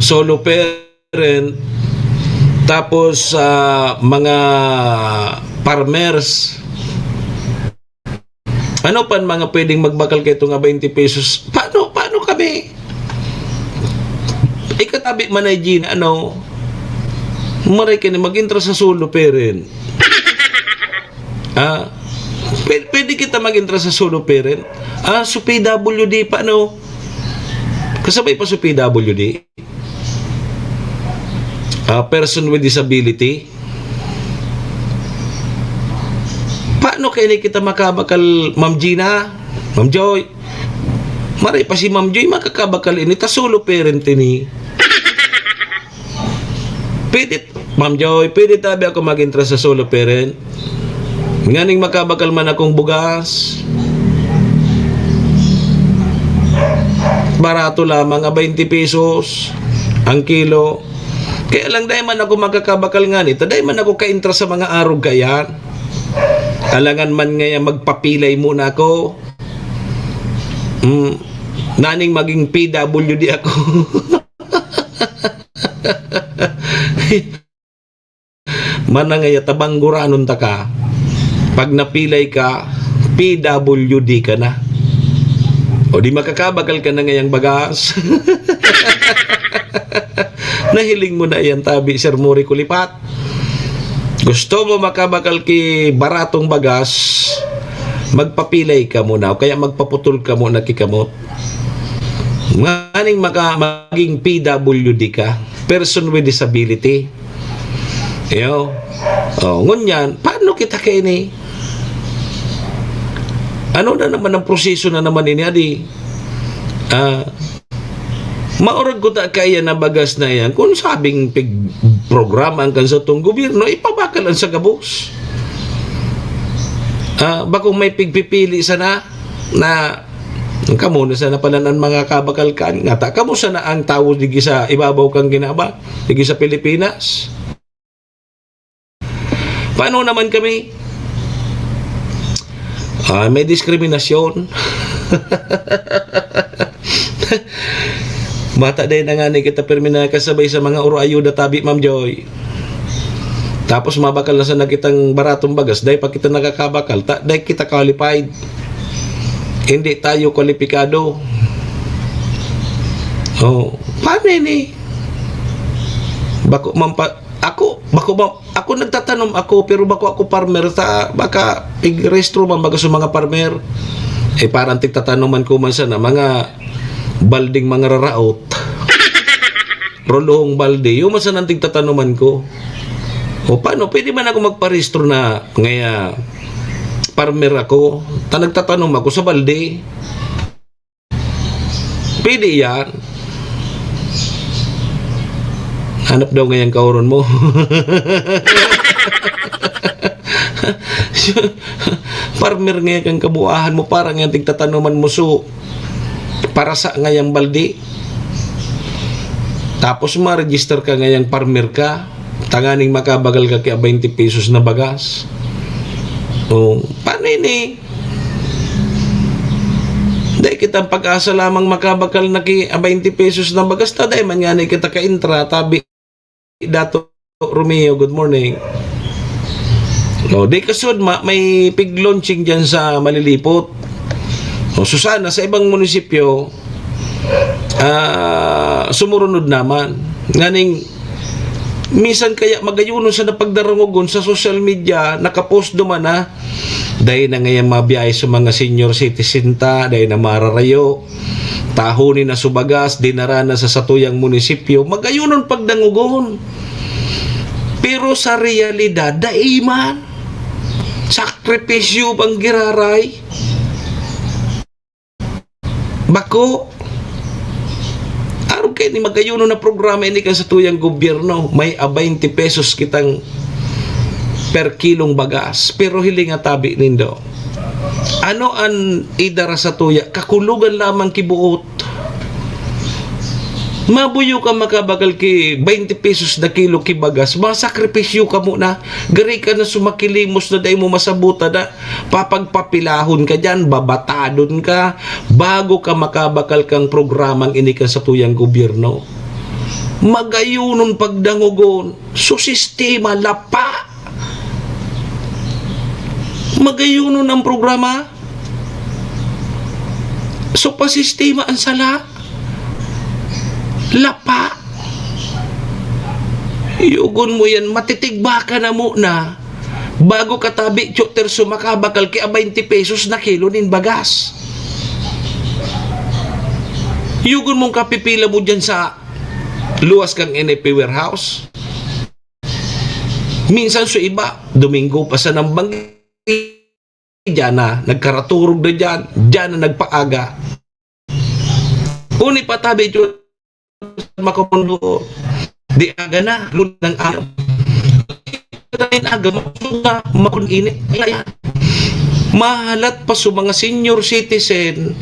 solo parent, tapos, ah, mga farmers. Ano pan mga pwedeng magbakal kaitong a twenty pesos? Paano, paano kami? Ikaw tabi, Manay Gina, ano? Maray ka na mag-intra sa solo parent. Ah, pwe-, pwede kita mag-intra sa solo parent? Ah, so P W D pa, no? Kasabay pa so P W D? Ah, person with disability? Paano kaya ni kita makabakal, Ma'am Gina? Ma'am Joy? Maray pa si Ma'am Joy, makakabakal ini, ta solo parent ini. Pwede, Ma'am Joy, pwede tabi ako mag-intra sa solo parent? Nganing makabakal man akong bugas. Barato lamang, a twenty pesos ang kilo. Kaya lang, dai man ako makakabakal ngani ta dai man ako kaintra sa mga arog kayan. Alangan man ngaya magpapilay muna ako. Mm, naning maging P W D ako. Manangaya ta bangguranon taka. Pag napilay ka, P W D ka na. O di makakabakal ka na ngayang bagas. Nahiling mo na iyan, tabi, Sir Mori Kulipat. Gusto mo makabakal ki baratong bagas, magpapilay ka muna o kaya magpaputol ka muna ki kamot. Nganing maka-, maging P W D ka, person with disability. Iyo. Oh, ngunyan, paano kita kaini? Ano na naman ang proseso na naman ini, adi? Ah, maurag ko ta kaya na bagas na yan. Kung sabing pig-programa ang kan sa tong gobyerno, ipabakal ang sa gabos. Ah, bakong may pigpipili sana na kamo na sana pala ang mga kabakal kan. Ngata, kamo sana ang tawo digi sa ibabaw kan ginaba, digi sa Pilipinas. Paano naman kami? Ah, may diskriminasyon. Bata din na nga ni kita pirmi na kasabay sa mga uro ayuda tabi, Ma'am Joy. Tapos mabakal na sana kitang baratong bagas, dai pa kita nakakabakal, ta-, dai kita qualified. Hindi tayo kwalipikado. Oh, paano ini? Bako man pa, ako, bako ba, ako nagtatanom ako, pero bako ako farmer ta, baka igrehistro man baga sa mga farmer. Eh, parang tigtatanoman ko man sana, mga balding mga raraot. Rolohong balde, yun man sana ang tigtatanoman ko. O paano, pwede man ako magparehistro na ngaya farmer ako, ta nagtatanom ako sa balde. Pwede yan. Hanap daw ngayang kaoron mo. Farmer ngayon kang kabuahan mo, parang yan tigtatanuman mo. So, para sa ngayang baldi. Tapos ma-register ka ngayang farmer ka. Tanganing makabagal ka kaya twenty pesos na bagas. O, paano ini? Dai kita pag-asa lamang makabakal na ki, ah, twenty pesos na bagas ta, dai man ngani kita ka-intra, tabi Dato Romeo, good morning. O, di kasud ma-, may pig-launching dyan sa Malilipot. O, so sana sa ibang munisipyo, ah, sumurunod naman. Nganing, minsan kaya magayunon sa napagdarangogon sa social media, nakapost duman na, dai na ngayon mabiyahe sa mga senior citizen ta, dai na mararayo. Tahonin na subagas, dinara na sa satuyang munisipyo, magayunon pagdangogon. Pero sa realidad, dai man. Sakripisyo pang giraray. Bako. Arog Kaya ni magayon na programa ini kan satuyang gobyerno, may a twenty pesos kitang per kilong bagas. Pero hiling nga tabi nindo, ano an idara satuya? Kakulogan lamang ki buot. Mabuyo ka makabakal ki twenty pesos na kilo ki bagas, masakripisyo ka muna. Gari ka na sumakilimos na dai mo masabutan na papagpapilahon ka diyan, babatadon ka, bago ka makabakal kang programang ini kan satuyang gobyerno. Magayonon pagdangogon, su sistema, lapa. Magayonon ang programa, su pasistema ang sala, lapa. Yugon mo yan, matitigbaka na muna bago ka tabi, Choterso, makabakal ki a twenty pesos na kilo nin bagas. Yugon mong kapipila mo dyan sa luwas kang N F P warehouse. Minsan su iba, Domingo pa sa nambang, diyan na, nagkaraturog na diyan, diyan na nagpaaga. Uni pa tabi, Choterso, makamundo, di aga na, lunang araw. Tayo na aga, makusog na, makun-init. Kaya, mahalat pa su mga senior citizen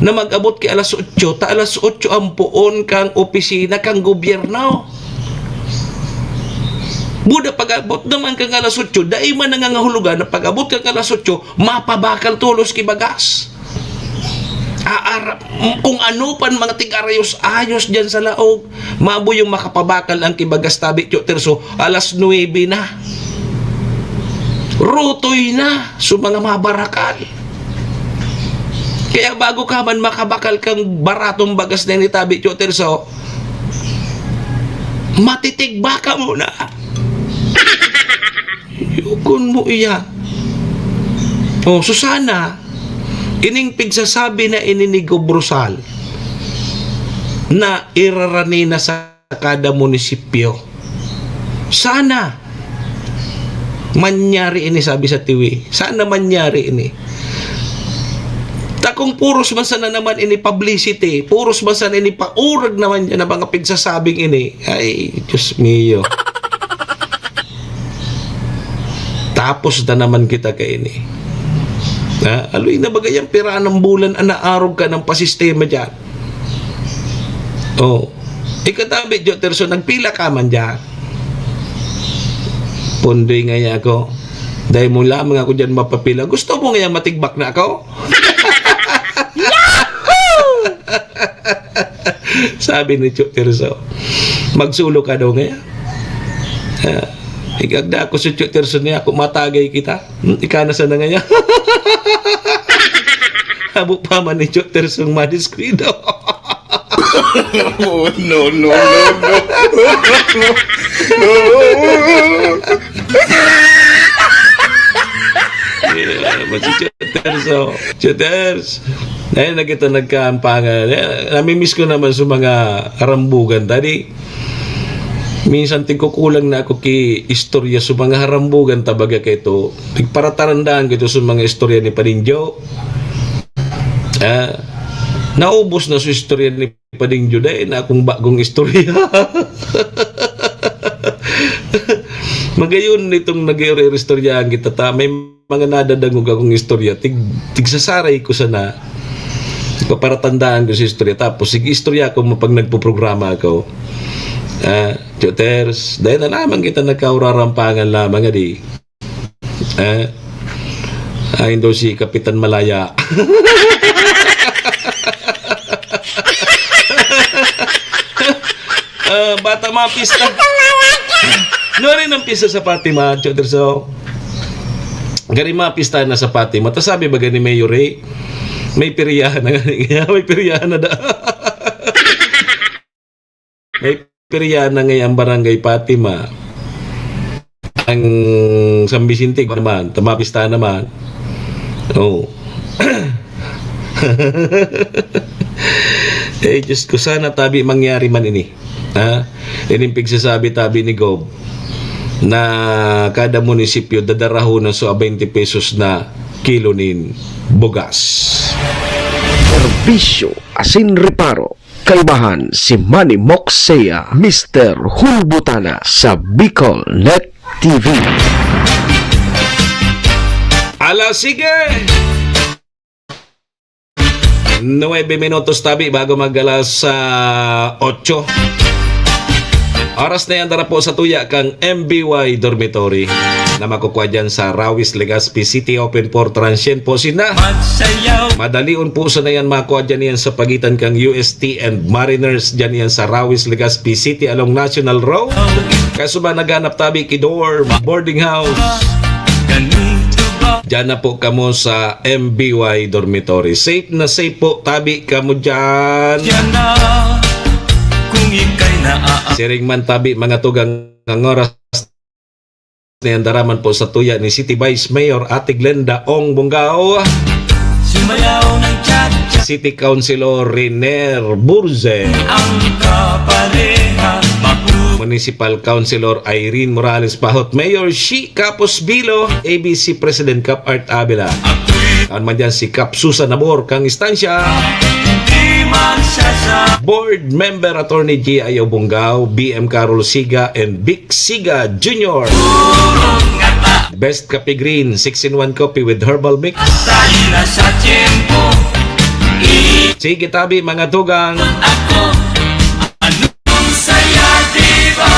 na mag-abot ki alas otso, ta alas otso ang poon kang opisina kang gobyerno. Buda pag-abot naman kang alas otso, dai man nangangahulugan na pag-abot kang alas otso, mapabakal tolos ki bagas. Aara-, kung ano pan mga tig-arayos-ayos diyan sa laog, mabuyo makapabakal ang ki bagas tabi, Choterso, alas nuebe na. Rutoy na su mga mabarakal. Kaya bago ka man makabakal kang baratong bagas na ini tabi, Choterso, matitigbaka muna. Yugon mo iyan. O, so sana, ining pigsasabi na ini ni Gob Rosal na irarani na sa kada munisipyo. Sana mangyari ini, sabi sa T V. Sana mangyari ini. Ta kung puros man sana naman ini publicity, puros man sana ini paurag naman yan na mga pigsasabing ini, ay, Diyos mio. Tapos na naman kita kaini. Ha? Aloy na bagay ang pira ng bulan, anaarog ka ng pasistema dyan. Oh. Ikatabi, Joterson, nagpila ka man dyan. Pundoy ngaya ako. Dahil mo lamang ako dyan mapapila. Gusto mo ngaya matigbak na ako? Sabi ni Joterson, magsulo ka daw ngaya. Ah, igagda ako si Joterson niya, kung matagay kita. Hmm, ika na sana ngaya. Habo pa man ni Joterson madiskuido. Oh, no, no, no, no. Yeah, mas si Choters, oh. Choters. Ngayon na kita nagkaampangan. Eh, namimiss ko naman sa mga harambugan. Tadi, minsan tigkukulang na ako ki istorya sa mga harambugan, tabaga kay to. Nagparatarandaan ko ito sa mga istorya ni Paninjo. Ah, naubos na sa istorya ni Pading Juday na akong bagong istorya. Magayon nitong nag-iistoryahan kita ta, may mga nadadangog akong istorya. Tig-, tigsasaray ko sana. Paparatandaan ko sa istorya. Tapos, sige, istorya ko mo pag nagpo-programa ako. Ah, Choters, dahil na lamang kita nagkaurarampangan lamang, adi. Eh, ayun daw si Kapitan Malaya. Ah, bata mapista. Nari ng pista sa Fatima, Choderso. Gari mapista na sa Fatima. Ta sabi ba gani Mayor eh? May piriyahan na gani. May piriyahan na da. May piriyahan na ngayon ang Barangay Fatima. Ang San Vicente, ko naman, ta mapista naman. Oh. Eh, Diyos ko, sana tabi mangyari man ini. Ha? Ining pigsasabi tabi ni Gob na kada munisipyo dadarahonan so a twenty pesos na kilo nin bugas. Serbisyo asin reparo. kaibahan si Manny Moksea, Mister Hulbutana sa Bicol Net T V. Ala, sige! Nuebe minutos tabi bago mag-alas, ah, otso. Oras na yan, dara po sa tuya kang M B Y Dormitory na makukuha dyan sa Rawis, Legazpi City. Open for transient po sinda. Madalion po sana yan makuha dyan yan sa pagitan kang U S T and Mariners dyan yan sa Rawis, Legazpi City along National Road. Kaso ba naghanap tabi ki dorm, boarding house? Diyan na po kamo sa M B Y Dormitory. Safe na safe po tabi kamo dyan. Yan na, kung ika'y naa- Siring man tabi, mga tugang, ang oras na yan, dara man po sa tuya ni City Vice Mayor Ate Glenda Ong Bungao. Sumayaw ng cha-cha. City Councilor Riner Burze. Ang kapareha, mapu- Municipal Councilor Irene Morales Bahot. Mayor Shi Capos Bilo. A B C President Cap Art Avila. Ako'y Kan man dyan si Cap Susan Nabor kang istansya. Hindi magsasa- Board Member Attorney G I O Bungao, B M Carol Siga, and Vic Siga Junior. Best Kape Green, six-in-one coffee with herbal mix. Tayo na sa tiyempo. I- Sige tabi, mga tugang. Ako, anong saya, di ba,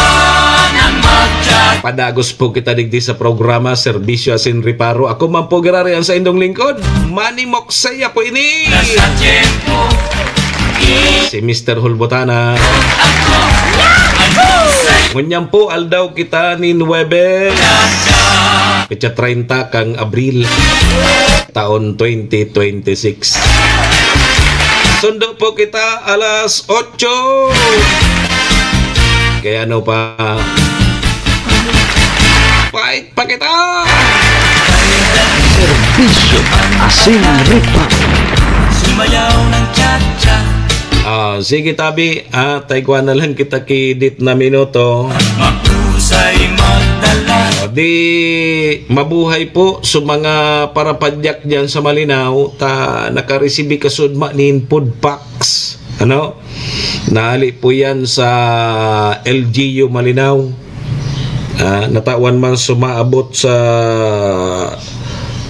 nang magchat? Padagos po kita digdi sa programa, Serbisyo Asin Reparo. Ako man po, Gerari, ang saindong lingkod, Manny Moksaya po ini. Nasa tiyempo. Si Mister Hulbutana. Ngunyan po, aldaw kita nin Huwebes. Petsa treinta kang Abril, taon twenty twenty-six. Sundo po kita alas otso. Kaya ano pa? Fight pa kita! Serbisyo Asin Reparo. Sumayaw ng cha-cha. Ah, sige, tabi. Ah, taigwa na lang kita ki dit na minuto. Mahusay magdala. O di, mabuhay po sa mga parapadyak diyan sa Malinao, ta nakaresibi kasudma nin food packs. Ano? Nahali po yan sa L G U Malinao. Ah, natawan man sumaabot sa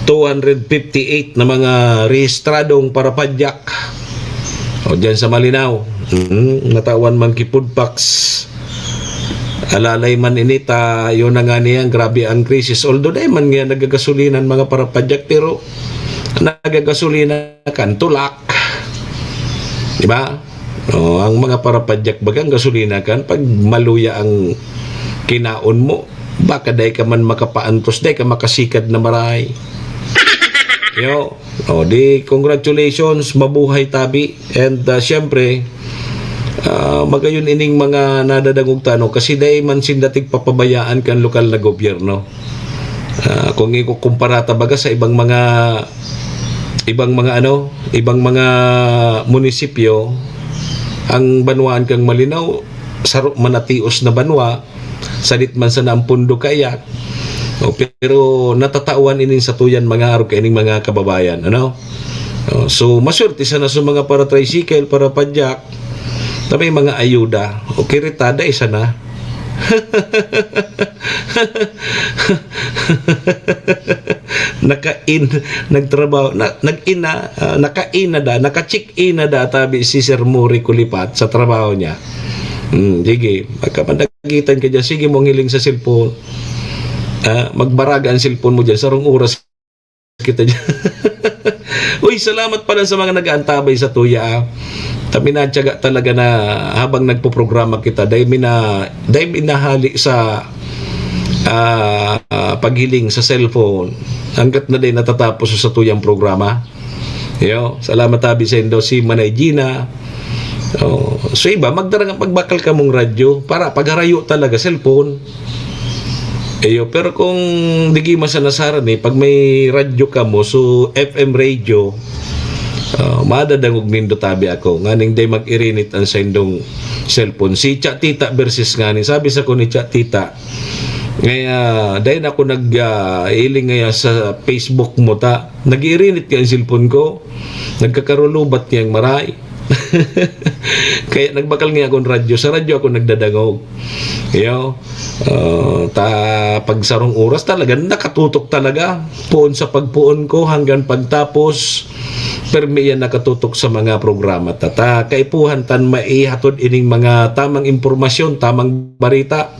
two hundred fifty-eight na mga rehistradong parapadyak. O, dyan sa Malinao. Mm, natawan man ki food packs. Alalay man ini ta, yun na nga niyan, grabe ang krisis. Although, dahil man nga nagagasolina ang mga parapadyak, pero nagagasolina kan tulak. Di ba? O, ang mga parapadyak bagang gasolina kan, pag maluya ang kinaon mo, baka dai ka man makapaantos, dai ka makasikad na maray. Yo, o, di, congratulations, mabuhay tabi. And, ah, siyempre, ah, magayon ining mga nadadangog tano kasi dai man sinda tigpapabayaan kan lokal na gobyerno. Ah, kung ikukumpara ta baga sa ibang mga, ibang mga ano, ibang mga munisipyo, ang banwaan kang Malinao, saro man na tios na banwa, sadit man sana ang pundo kaiyan. O, pero natatawan ining satuyan mga arog kaining mga kababayan, ano? O, so, maswerte sana sa mga para tricycle, para padyak, ta may mga ayuda. O, kiritada, isa na. Naka-in, nagtrabaho, na, nag-in na, ah, naka-in na da, naka-check-in na da, tabi si Sir Mori Kulipat sa trabaho niya. Hmm, sige, magkapanagitan ka dyan. Sige mong hiling sa cellphone. Ah, magbaraga ang cellphone mo dyan. Sarong oras kita dyan. Uy, salamat pala sa mga nag-aantabay sa tuya, ah. Kami na tiyaga talaga na habang nagpoprograma kita, dahil mina-, dahil minahali sa, ah, ah, paghiling sa cellphone. Hanggat na din natatapos sa tuyang programa. Yo, salamat tabi sa indo si Manay Gina. Oh, so iba, magdara nga, magbakal ka mong radyo para pagharayo talaga, cellphone. Iyo, pero kung digi masanasaran eh, pag may radyo ka mo, so F M radio, ah, madadangog nindo tabi ako. Nganing day mag-irinit ang saindong cellphone. Si Cha Tita versus ngani. Sabi sa ko ni Cha Tita, ngaya, dahil ako nag, ah, iling ngaya sa Facebook mo ta, nag-iirinit kaya ang cellphone ko. Nagkakarulubat kaya ang maray. Kaya nagbakal nga akong radyo. Sa radyo ako nagdadangog. Iyo. Ah, ta, pag sarong oras talaga, nakatutok talaga. Poon sa pagpoon ko hanggang pagtapos, permi yan nakatutok sa mga programa ta. Ta, kaipuhan tan maihatod ining mga tamang impormasyon, tamang barita.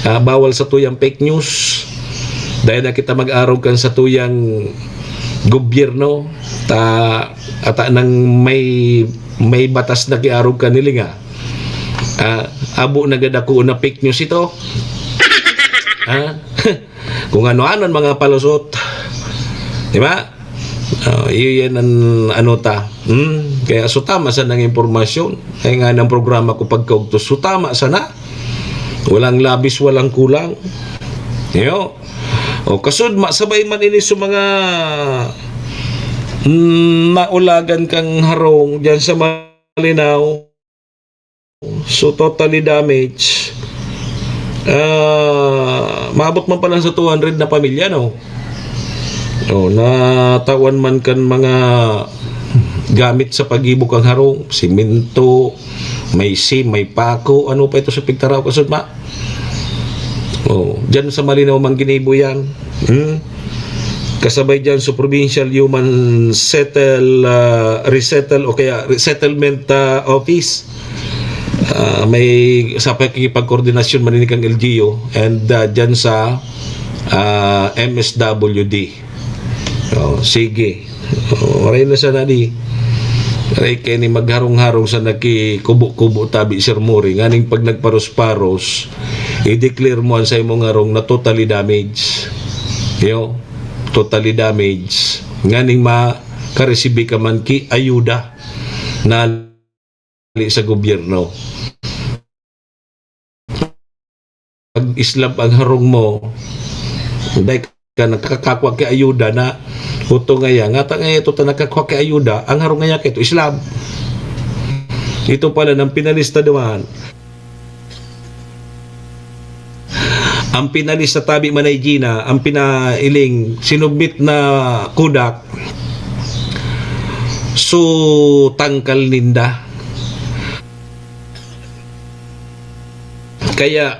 Ah, bawal sa tuyang fake news. Dahil na kita mag-arog kan sa tuyang gobyerno, ta, ata nang may, may batas na kiarog ka nilinga. Ah, abo na gad ako na fake news ito. Ah, kung ano-ano ang mga palusot. Di ba? Ah, iyo yan ang ano ta. Hmm? Kaya sutama sa nang impormasyon. Ay nga ng programa ko pagkaugtos. Sutama sana. Walang labis, walang kulang. Iyo. O, kasud, masabay man ini sa mga, mm, naulagan kang harong dyan sa Malinaw. So, totally damage. Ah, maabot man pala sa two hundred na pamilya, no? O, natawan man kan mga gamit sa paggibo kan harong, simento, may sim, may pako, ano pa ito sa pigtaraw, kasud ma? O, dyan sa Malinaw man ginibo yan. Hmm? Kasabay dyan sa Provincial Human Settle, ah, Resettle o kaya Resettlement, ah, Office. Ah, may sa pakikipagkoordinasyon man ini kang L G U and, ah, dyan sa, ah, M S W D. Oh, sige. Oh, waray na sana di. Waray kay ni magharong-harong sa nakikubo-kubo tabi, Sir Mori. Nganing pag nagparos-paros, i-declare mo ang sa imong harong na totally damage. Yo, totally damage. Nganing makaresibi ka man ki ayuda na sa gobyerno. Pag islab ang harong mo, dai ka nakakakwa ki ayuda na, "Huto ngaya, ngata ngaya ito ta nakakwa ki ayuda, ang harong ngaya kaito islab." Ito pala nang pinalista duman. Ang pinalista tabi man ay Gina, ang pinailing, sinubmit na kudak, so tangkal ninda. Kaya,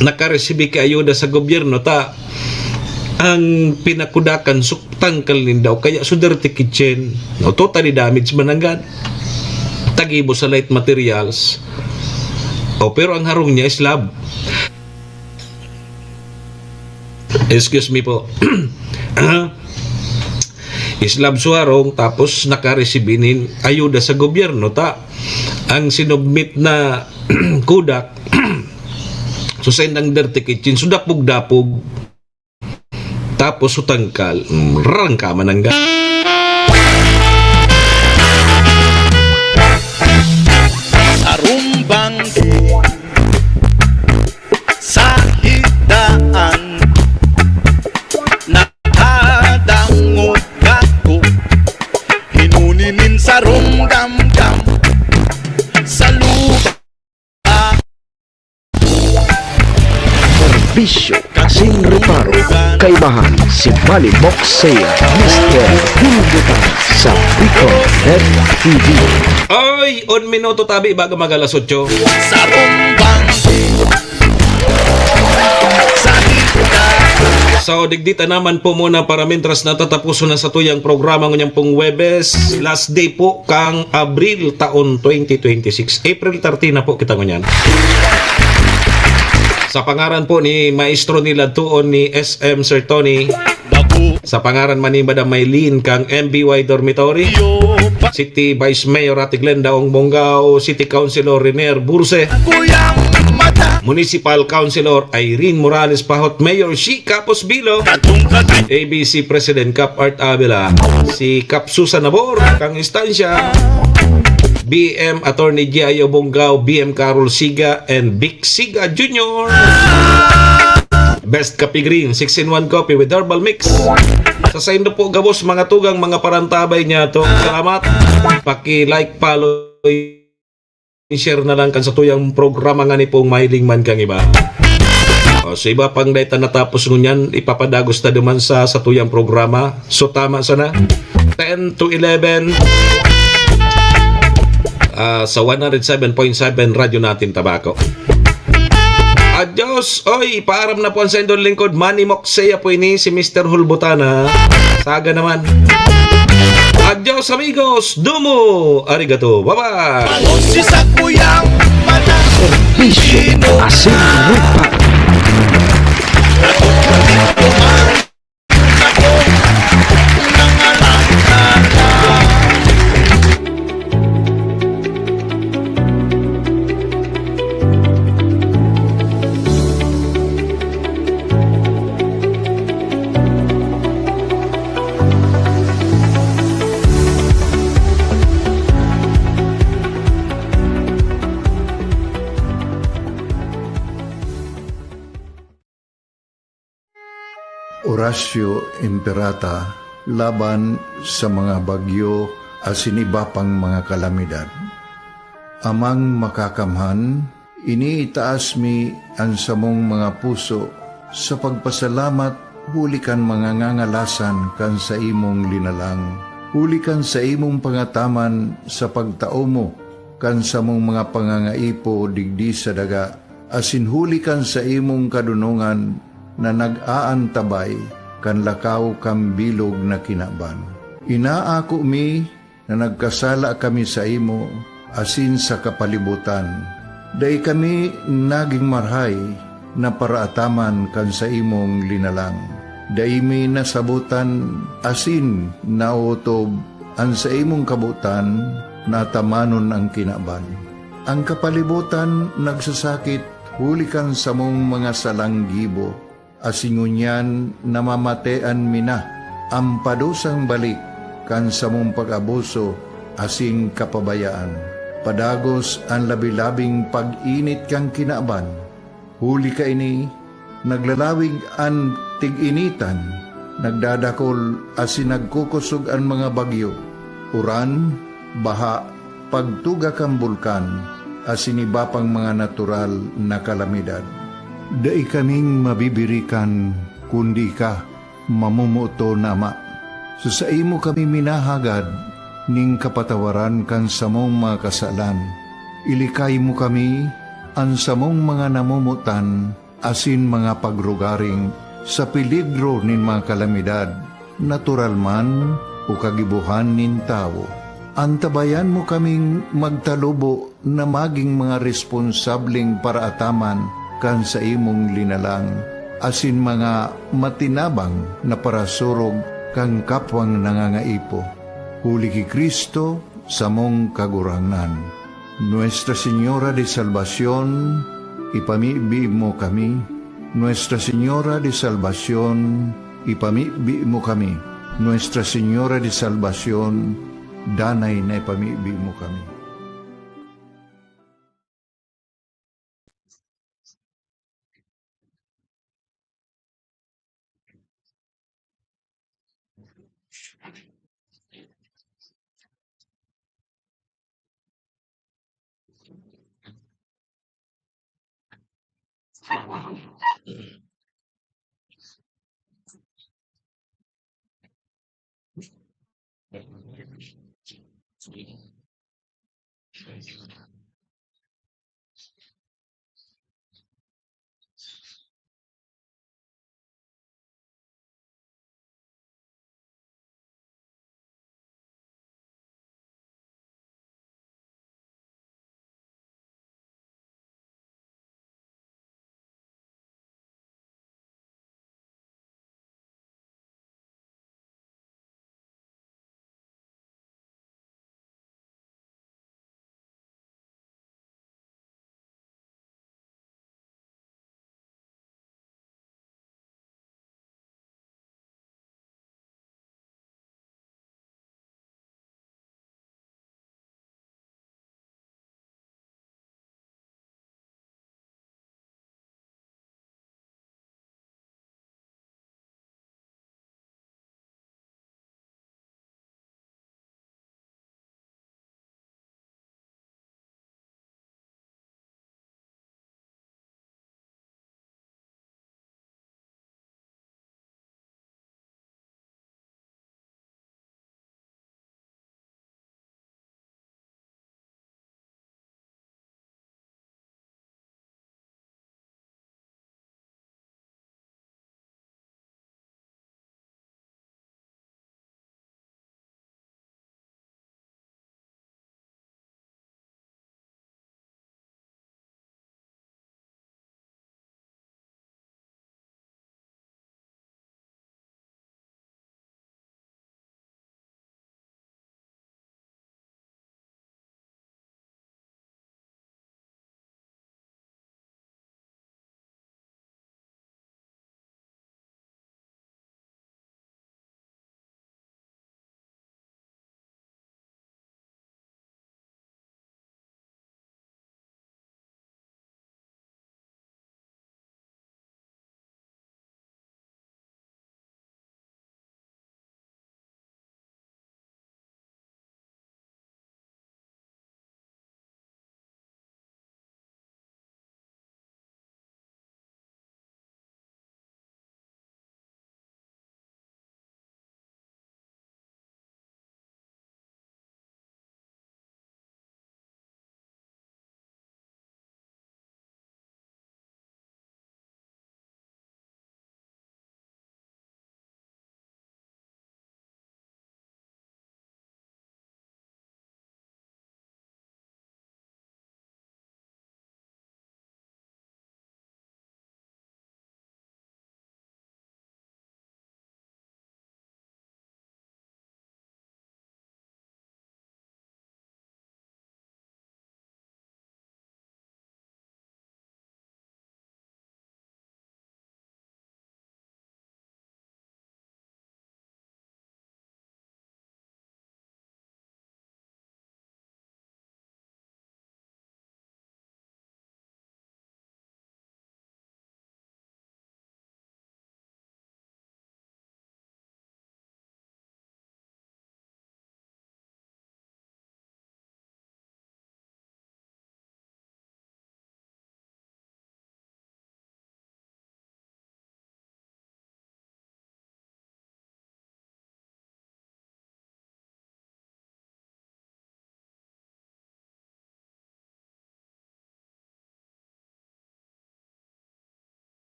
nakaresibi ki ayuda sa gobyerno, ta ang pinakudakan, so tangkal ninda, o kaya so dirty kitchen, no, totally damage mananggad. Tagibo sa light materials. O, pero ang harong niya is lab. Excuse me po. Islab so harong, tapos nakareceive nin ayuda sa gobyerno, ta ang sinubmit na kudak, so sa indang dirty kitchen, so dapog-dapog, tapos so tangkal, mm, rarang ka manangga. Arumbang sa hitaan, nakadangog ako, hinuni nin sarong damdam sa lupa. Serbisyo kasing reparo, kaibahan si Malimok Sale, Mister Bulbutan sa Bicol Net T V. Oy, un minuto tabi bago mag alas otso. Sarong bangko. So, digdi ta naman po muna para mintras natatapuson na sa tuyang programa ngunyan pong Huwebes, last day po kang Abril taon twenty twenty-six. April thirteen na po kita ngunyan. Sa pangaran po ni Maestro Niladtuon ni S M Sir Tony, sa pangaran man ni Madam Maylene kang M B Y Dormitory, City Vice Mayor Ate Glenda Ong Bonggao, City Councilor Renier Burse, Municipal Councilor Irene Morales Pahot, Mayor Shi Capos Bilo, A B C President Cap Art Avila, si Cap Susan Nabor, kang istansya, B M Attorney G I O Bonggao, B M Carol Siga, and Vic Siga Junior. Best Coffee Green, six in one coffee with herbal mix. Sa saindo po gabos, mga tugang, mga parantabay niya to. Salamat. Paki-like, follow, i-share na lang kan sa tuyang programa nga ni pong mahiling man kang iba. O, sa iba pang data natapos ngunyan, ipapadagos ta duman sa, sa tuyang programa. So, tama sana. Ten to eleven. ah, sa one hundred seven point seven Radyo Natin Tabaco. Adios! Oy, paaram na po ang sendong lingkod. Manny Moxea po ini, si Mister Hulbutana. Saga naman. Adios, amigos! Domo! Arigato! Bye-bye! Bangon si sakuyang mata. Serbisyo, asin, lupa. Oratio Imperata laban sa mga bagyo asin iba pang mga kalamidad. Amang Makakamhan, iniitaas mi an samong mga puso sa pagpasalamat huli kan mga ngangalasan kan saimong linalang, huli kan saimong pangataman sa pagtao mo kan samong mga pangangaipo digdi sa daga, asin huli kan saimong kadonongan na nag-aantabay kan lakaw kan bilog na kinaban. Inaako mi na nagkasala kami saimo asin sa kapalibotan. Dai kami nagin marahay na paraataman kan saimong linalang. Dai mi nasabotan asin naotob an saimong kabotan na atamanon an kinaban. An kapalibotan nagsasakit huli kan samong mga salang gibo, asin ngunyan namamatean mi na an padusang balik kan samong pag-abuso asin kapabayaan. Padagos an labi-labing pag-init kan kinaban. Huli kaini, naglalawig an tig-initan, nagdadakol asin nagkukosog an mga bagyo, uran, baha, pagtuga kan bulkan, asin iba pang mga natural na kalamidad. Dai kaming mabibirikan, kundi ika, mamomoton na Ama. Sa saimo kami minahagad nin kapatawaran kan samong mga kasalan. Ilikay mo kami, an samong mga namomotan, asin mga pagrugaring sa peligro nin mga kalamidad, natural man o kagibohan nin tawo. Antabayan mo kaming magtalubo na magin mga responsableng paraataman kan saimong linalang, asin mga matinabang na parasurog kan kapwang nangangaipo. Huli ki Cristo, samong Kagurangnan. Nuestra Señora de Salvacion, ipamibi mo kami. Nuestra Señora de Salvacion, ipamibi mo kami. Nuestra Señora de Salvacion, danay na ipamibi mo kami.